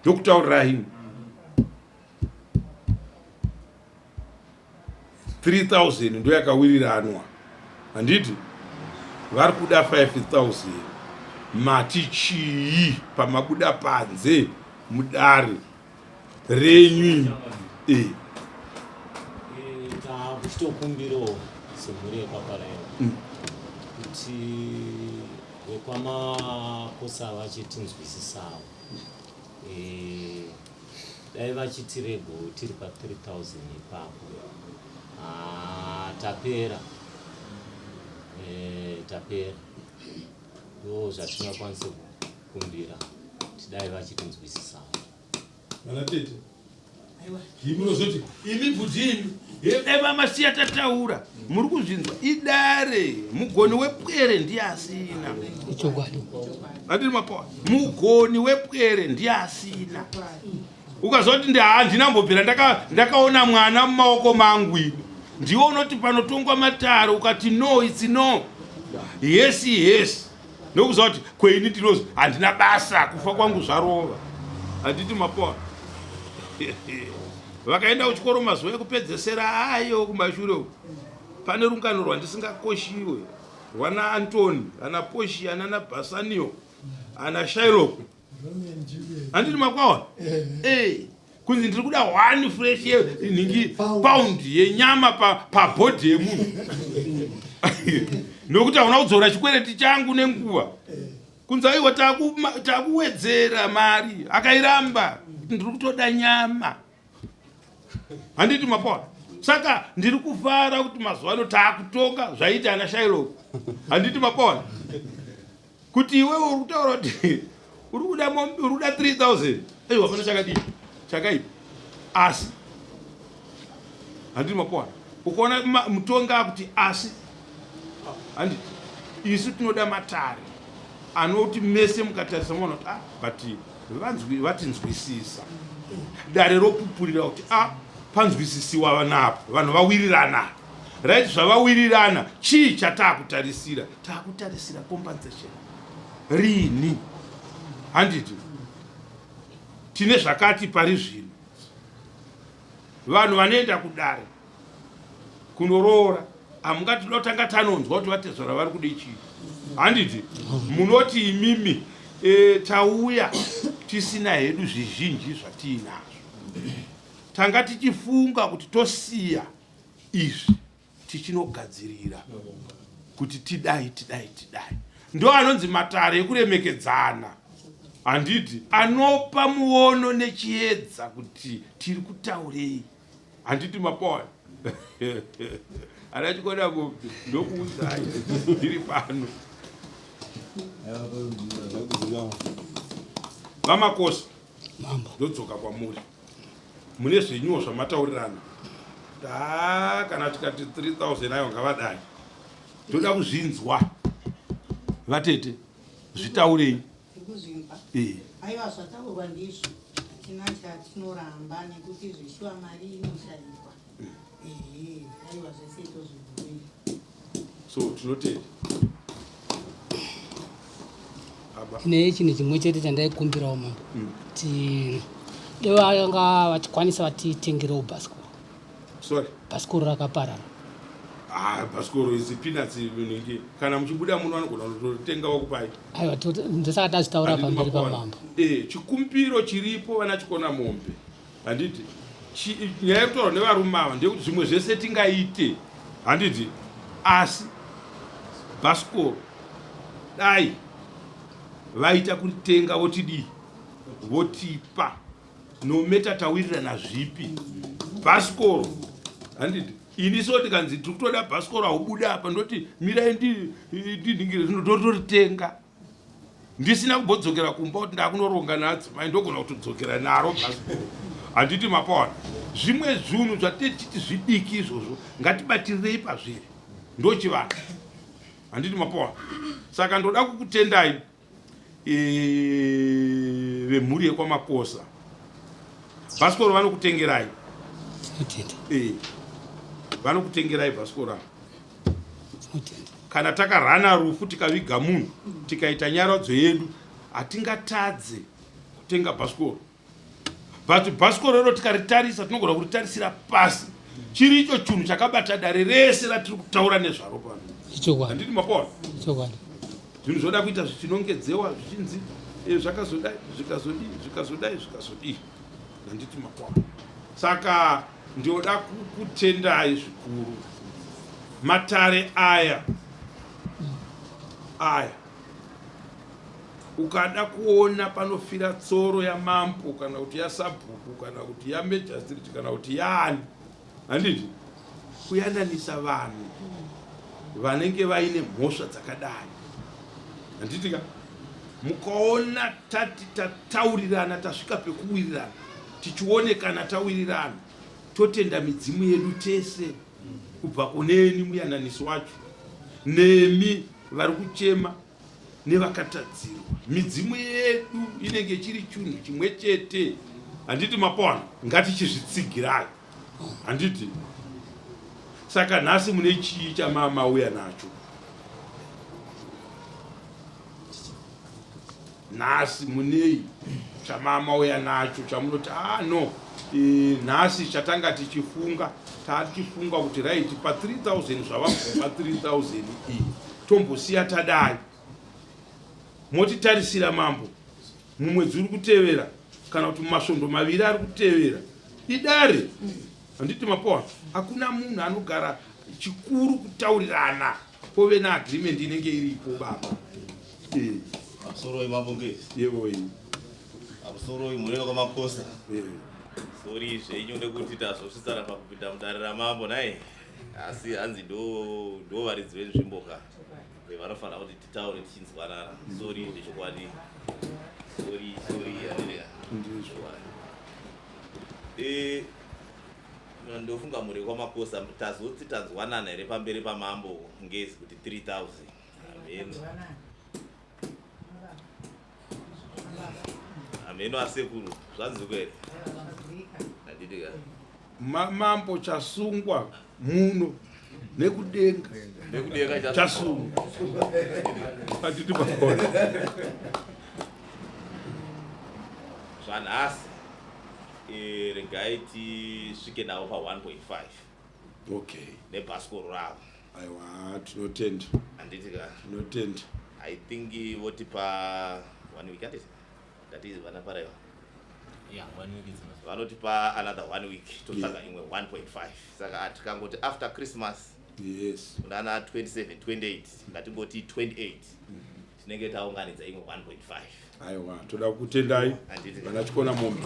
ndokutaurirai 3000 ndoyakawiriranwa handiti vari kuda 5000 mati chii pamabuda panze mudare renyu
e takuchitokumbirawo semhuri yekwaparaiwa mm. kuti vekwamakosa vachitinzwisisawo Eh, dai vachitirego tiri pa 3000 ipapo ah, tapera eh, tapera ndo zvatingakwanise kukumbira kuti dai vachitinzwisisawo
vana tete imi munozoti imi bvudzi imi dai vamasiya tataura muri kuzvinzwa idare mugoni wepwere ndiye asina
ichokwadi
andiri mapoa mugoni wepwere ndiye asina ukazoti ndi handina mbobvira ndakaona mwana mumaoko mangu ini ndiwe unoti panotongwa matare ukati no its no yes yes ndokuziva kuti kweini ndinozi handina basa kufa kwangu zvarova handiti mapoa vakaenda kuchikoro mazuva ekupedzesera ayo kumashure uku pane rungano rwandisingakoshiwe rwana antony ana poshi anana basanio ana shailok handiti makwaona eh. Kunzi ndiri kuda one fresh nhingi pound yenyama pabhodhi yemunhu nokuti hauna kudzora chikwereti changu nenguva kunzi aiwa takuwedzera mari akairamba ndiri kutoda nyama handiti mapoa saka ndiri kufara kuti mazuva ano taakutonga zvaita ana shailoko handiti mapoa kuti iwewe uri kutaura kuti uri kuda mombe uri kuda 3000 aiwa hapana chakadii chakaipa asi handiti mapoa ukaona mutongi akuti asi handiti isu tinoda matare anoti mese mukatarisa maona kuti ah but vanzwi vatinzwisisa dare ropupurira kuti ah panzwisisiwa napo vanhu vawirirana right zvavawirirana chii chatakutarisira takutarisira compensation rini handiti tine zvakati pari zvino vanhu vanoenda kudare kunoroora hamungati tanga tanonzwa kuti vatezvara vari kude chii handiti munoti imimi e, tauya tisina hedu zvizhinji zvatiinazvo tanga tichifunga kuti tosiya izvi tichinogadzirira kuti tidai tidai tidai ndo anonzi matare ekuremekedzana handiti anopa muono nechiedza kuti tiri kutaurei handiti mapoya ana chikona mombe ndokuudzai ndiri pano vamakosi ndodzoka kwamuri mune zvenyuwo zvamataurirana taa kana tikati 3000 ayo ngavadai toda kuzvinzwa vatete zvitaurei
eh. aiwa zvataurwa ndizvo hatina chatinoramba nekuti zveshuwa mari inoshaikwa mm. ehe aiwa zvese tozvibvumira
so tinotenda
tine chinhu chimwe chete chandaikumbirawo mambo mm. kuti dai vanga vachikwanisa vatitengerewo bhasikoro
sorry
bhasikoro rakaparara
ah bhasikoro is peanuts ningi kana muchibuda muno vanogona kutotenga vakupai
aiwa ndosaka tazvitaura pamberi pamambo
eh chikumbiro chiripo vana chikona mombe handiti nyaya yekutaurwa nevarume ava ndeyekuti zvimwe zvese tingaite handiti asi bhasikoro dai vaita kuritenga votidii votipa nometa tawirirana zvipi bhasikoro handiti Ini so tikanzi tiri kutoda bhasikoro haubude apa ndoti mirai ndinhingire zvino ndotoritenga ndisina kumbodzokera kumba kuti ndakunoronga naadzimai ndogona kutodzokera naro bhasikoro. Handiti mapaona zvimwe zvinhu zvatee tichiti zvidiki izvozvo ngatibatirirei pazviri ndochivanhu. Handiti mapaona. Saka ndoda kukutendai e, vemhuri yekwamakosa bhasikoro vanokutengerai e, vanokutengerai bhasikoro ava kana takarana rufu tikaviga munhu tikaita nyaradzo yedu hatingatadze kutenga bhasikoro but bhasikoro iro tikaritarisa tinogona kuritarisira pasi chiri icho chinhu chakabata dare rese ratiri kutaura nezvaro pano handiti mapona zvinhu zvoda kuita zvichinongedzewa zvichinzi eh, zvakazodai zvikazodii zvikazodai zvikazodii handiti mapona saka ndinoda kukutendai zvikuru matare aya aya Ukada kuona panofira tsoro yamambo kana kuti yasabhuku kana kuti yamejasitiriti kana kuti yaani, handiti kuyananisa vanhu vanenge vaine mhosva dzakadai, handiti ka? Mukaona tati tataurirana tasvika pekuwirirana, tichionekana tawirirana, totenda midzimu yedu tese kubva kuneni muyananisi wacho nemi vari kuchema nevakatadzirwa. Midzimu yedu inenge chiri chunhu chimwe chete, handiti mapona? Ngatichizvitsigirai, handiti? Saka nhasi mune chii chamamauya nacho nhasi? Munei chamamauya nacho chamunoti ah no, e, nhasi chatanga tichifunga tatichifunga kuti right pa 3000 zvavabva 3000 iyi tombosiya tadai motitarisira mambo mumwedzi uri kutevera kana kuti mumasvondo maviri ari kutevera idare handiti mapoa hakuna munhu anogara chikuru kutaurirana pove neagreement inenge iripo baba eh.
Pamusoroi mambo ngezi.
Yebo iyi.
Pamusoroi mureva kwamakosa. Sori zvenyu nekuti tazosvitsana pakupinda mudare ramambo nhai. Asi hanzi ndo ndo varidzi venzvimbo ka. Eh, vanofanira kuti titaure tichinzwanana. Sori zvechokwadi. Sori sori America.
Ndizvo.
Eh ndofunga mhuri kwamakosa tazoti tanzwanana here pamberi pamambo ngezi kuti 3000 hameno hameno asekuru zvanzwika here handiti ka
Mambo chasungwa muno nekudenga
nekudenga
chasungwa handiti makona
zvanhasi eh, regai tisvike navo pa 1.5
okay
nebhasikoro ravo
aiwa tinotenda
handiti ka
tinotenda
i think votipa one week handiti That is vana paraiwa.
Yeah, one week is enough.
Vanotipa another one week totsvaga imwe 1.5. Saka ah, tikangoti after Christmas
yes.
Kunana 27, 28, ngatingoti 28. Tinenge taunganidza imwe 1.5.
Aiwa, toda kukutendai vana Chikona Mombe.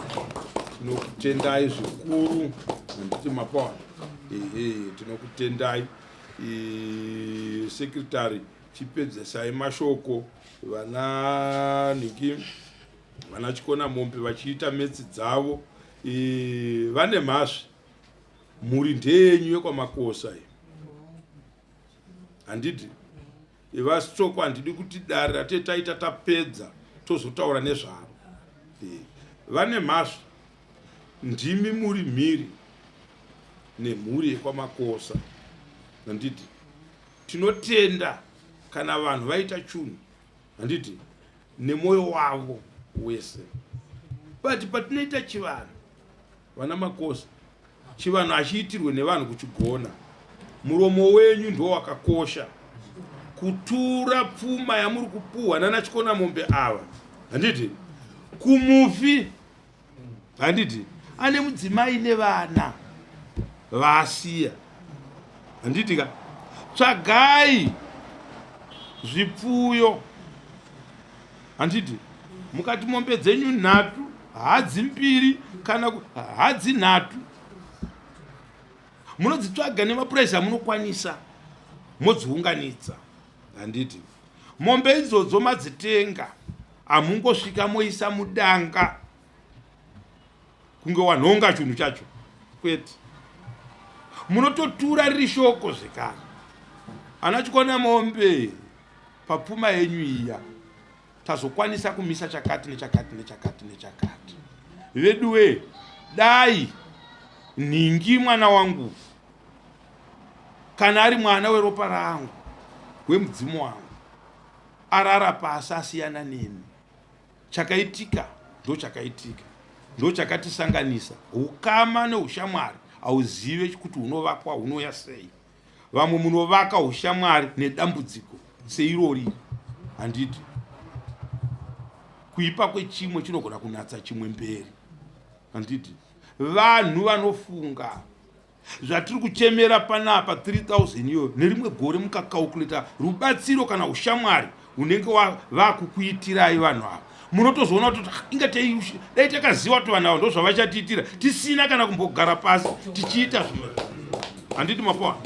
Tinokutendai zvikuru handiti mapawa. Ehe, tinokutendai. E, secretary Chipedzesai mashoko vana nhingi vana chikona mombe vachiita metsi dzavo e, vane mhasvi mhuri ndeyenyu yekwamakosa iyi handiti vasitsoko handidi kuti dare ratee taita tapedza tozotaura nezvaro e, vane mhasvi ndimi muri mhiri nemhuri yekwamakosa handiti Tinotenda kana vanhu vaita chunhu handiti nemwoyo wavo wese but patinoita chivanhu vana makosa chivanhu hachiitirwe nevanhu kuchigona muromo wenyu ndiwo wakakosha kutura pfuma yamuri kupuhwa nana chikona mombe ava handiti kumufi handiti ane mudzimai nevana vaasiya handiti ka tsvagai zvipfuyo handiti mukati mombe dzenyu nhatu hadzi mbiri kana hadzi nhatu Munodzitsvaga nemapuraisi amunokwanisa modziunganidza. Handiti mombe idzodzo madzitenga, hamungosvika moisa mudanga kunge wanhonga chinhu chacho, kwete. Munototura riri shoko zvekare, ana chikona mombe papfuma yenyu iya tazokwanisa kumisa chakati nechakati nechakati nechakati. Veduwe, dai nhingi mwana wangu kana ari mwana weropa rangu wemudzimu wangu arara pasi asiyana neni. Chakaitika ndochakaitika, ndochakatisanganisa. Ukama neushamwari hauzive kuti hunovakwa hunouya sei. Vamwe munovaka ushamwari nedambudziko seirori, handiti? Kuipa kwechimwe chinogona kunatsa chimwe mberi, handiti? Vanhu vanofunga zvatiri kuchemera panapa 3000 iyoyo, nerimwe gore mukakaukuleta rubatsiro kana ushamwari unenge vakukuitirai vanhu ava, munotozoona kuti inga dai takaziva kuti vanhu ava ndozvavachatiitira tisina kana kumbogara pasi tichiita zvimwe, handiti? Mapoa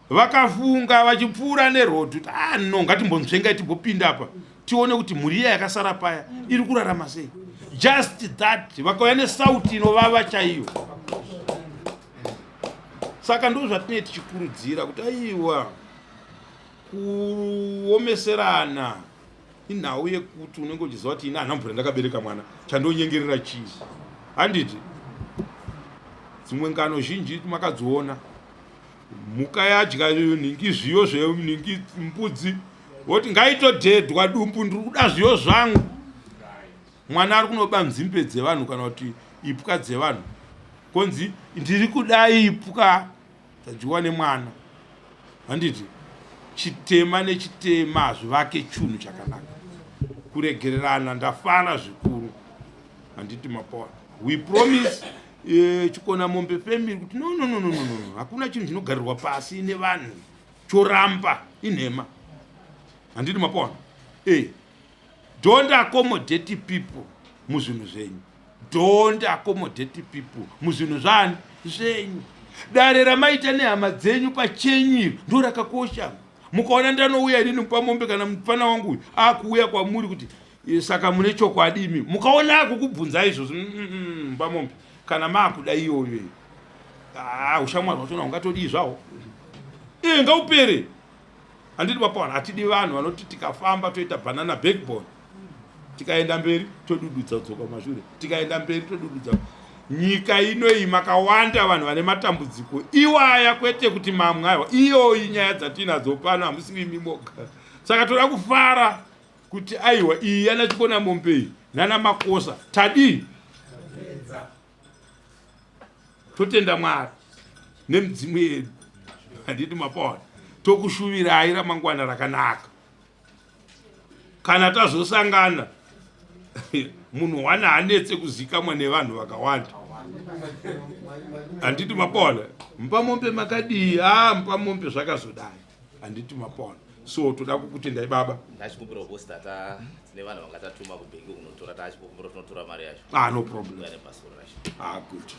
vakafunga vachipfuura nerodhi kuti ah no, ngatimbonzvengai timbopinda apa tione kuti mhuri iya yakasara paya iri kurarama sei. Just that vakauya nesauti inovava chaiyo. Saka ndo zvatinee tichikurudzira kuti aiwa, kuomeserana inhau yekuti unenge uchiziva kuti ini hana mvura ndakabereka mwana, chandonyengerera chii, handiti? Dzimwe ngano zhinji makadziona, mhuka yadya nhingi zviyo zvenhingi mbudzi, woti ngaitodhedhwa dumbu, ndiri kuda zviyo zvangu. Mwana ari kunoba nzimbe dzevanhu kana kuti ipwa dzevanhu, konzi ndiri kuda ipwa dzadyiwa nemwana, handiti? Chitema nechitema hazvivake chunhu chakanaka. Kuregererana, ndafara zvikuru, handiti? Mapoa, we promise Chikona Mombe family kuti no, no, no, no, no, no. Hakuna chinhu chinogarirwa pasi nevanhu choramba, inhema, handiti? Mapoa, don't accommodate people muzvinhu zvenyu, don't accommodate people muzvinhu zvani zvenyu. Dare ramaita nehama dzenyu pachenyu iri ndo rakakosha. Mukaona ndanouya inini mupamombe kana mufana wangu uyu akuuya kwamuri kuti saka mune chokwadi imi, mukaona akukubvunza izvozvo, mupamombe, kana maakuda iyoyo iyo, ah, ushamwari hwachona hungatodii zvawo, ngaupere, handiti? Papawana hatidi vanhu vanoti tikafamba toita banana backbone, tikaenda mberi todududza kudzoka kumashure, tikaenda mberi todududza. Nyika inoyi makawanda vanhu vane matambudziko iwaya, kwete kuti mamwe aiwa. Iyoyi nyaya dzatinadzo pano hamusiri imi moga. Saka toda kufara kuti aiwa, iyi yana Chikona Mombe iyi nana Makosa tadii, totenda Mwari nemidzimu yedu, handiti? Mapaona, tokushuvirai ramangwana rakanaka. Kana tazosangana, munhu wana hanetse kuzikamwa nevanhu vakawanda, handiti? Mapaona, mupamombe makadii? A, mupamombe zvakazodai, handiti? Mapaona, so toda kukutendai baba.
Ndachikumbira boss, tata tine vanhu vangatatuma kubhengi kunotora, tachikumbira tinotora mari yacho.
Ah, no problem.
Kuya nebhasiporo racho.
Ah, good.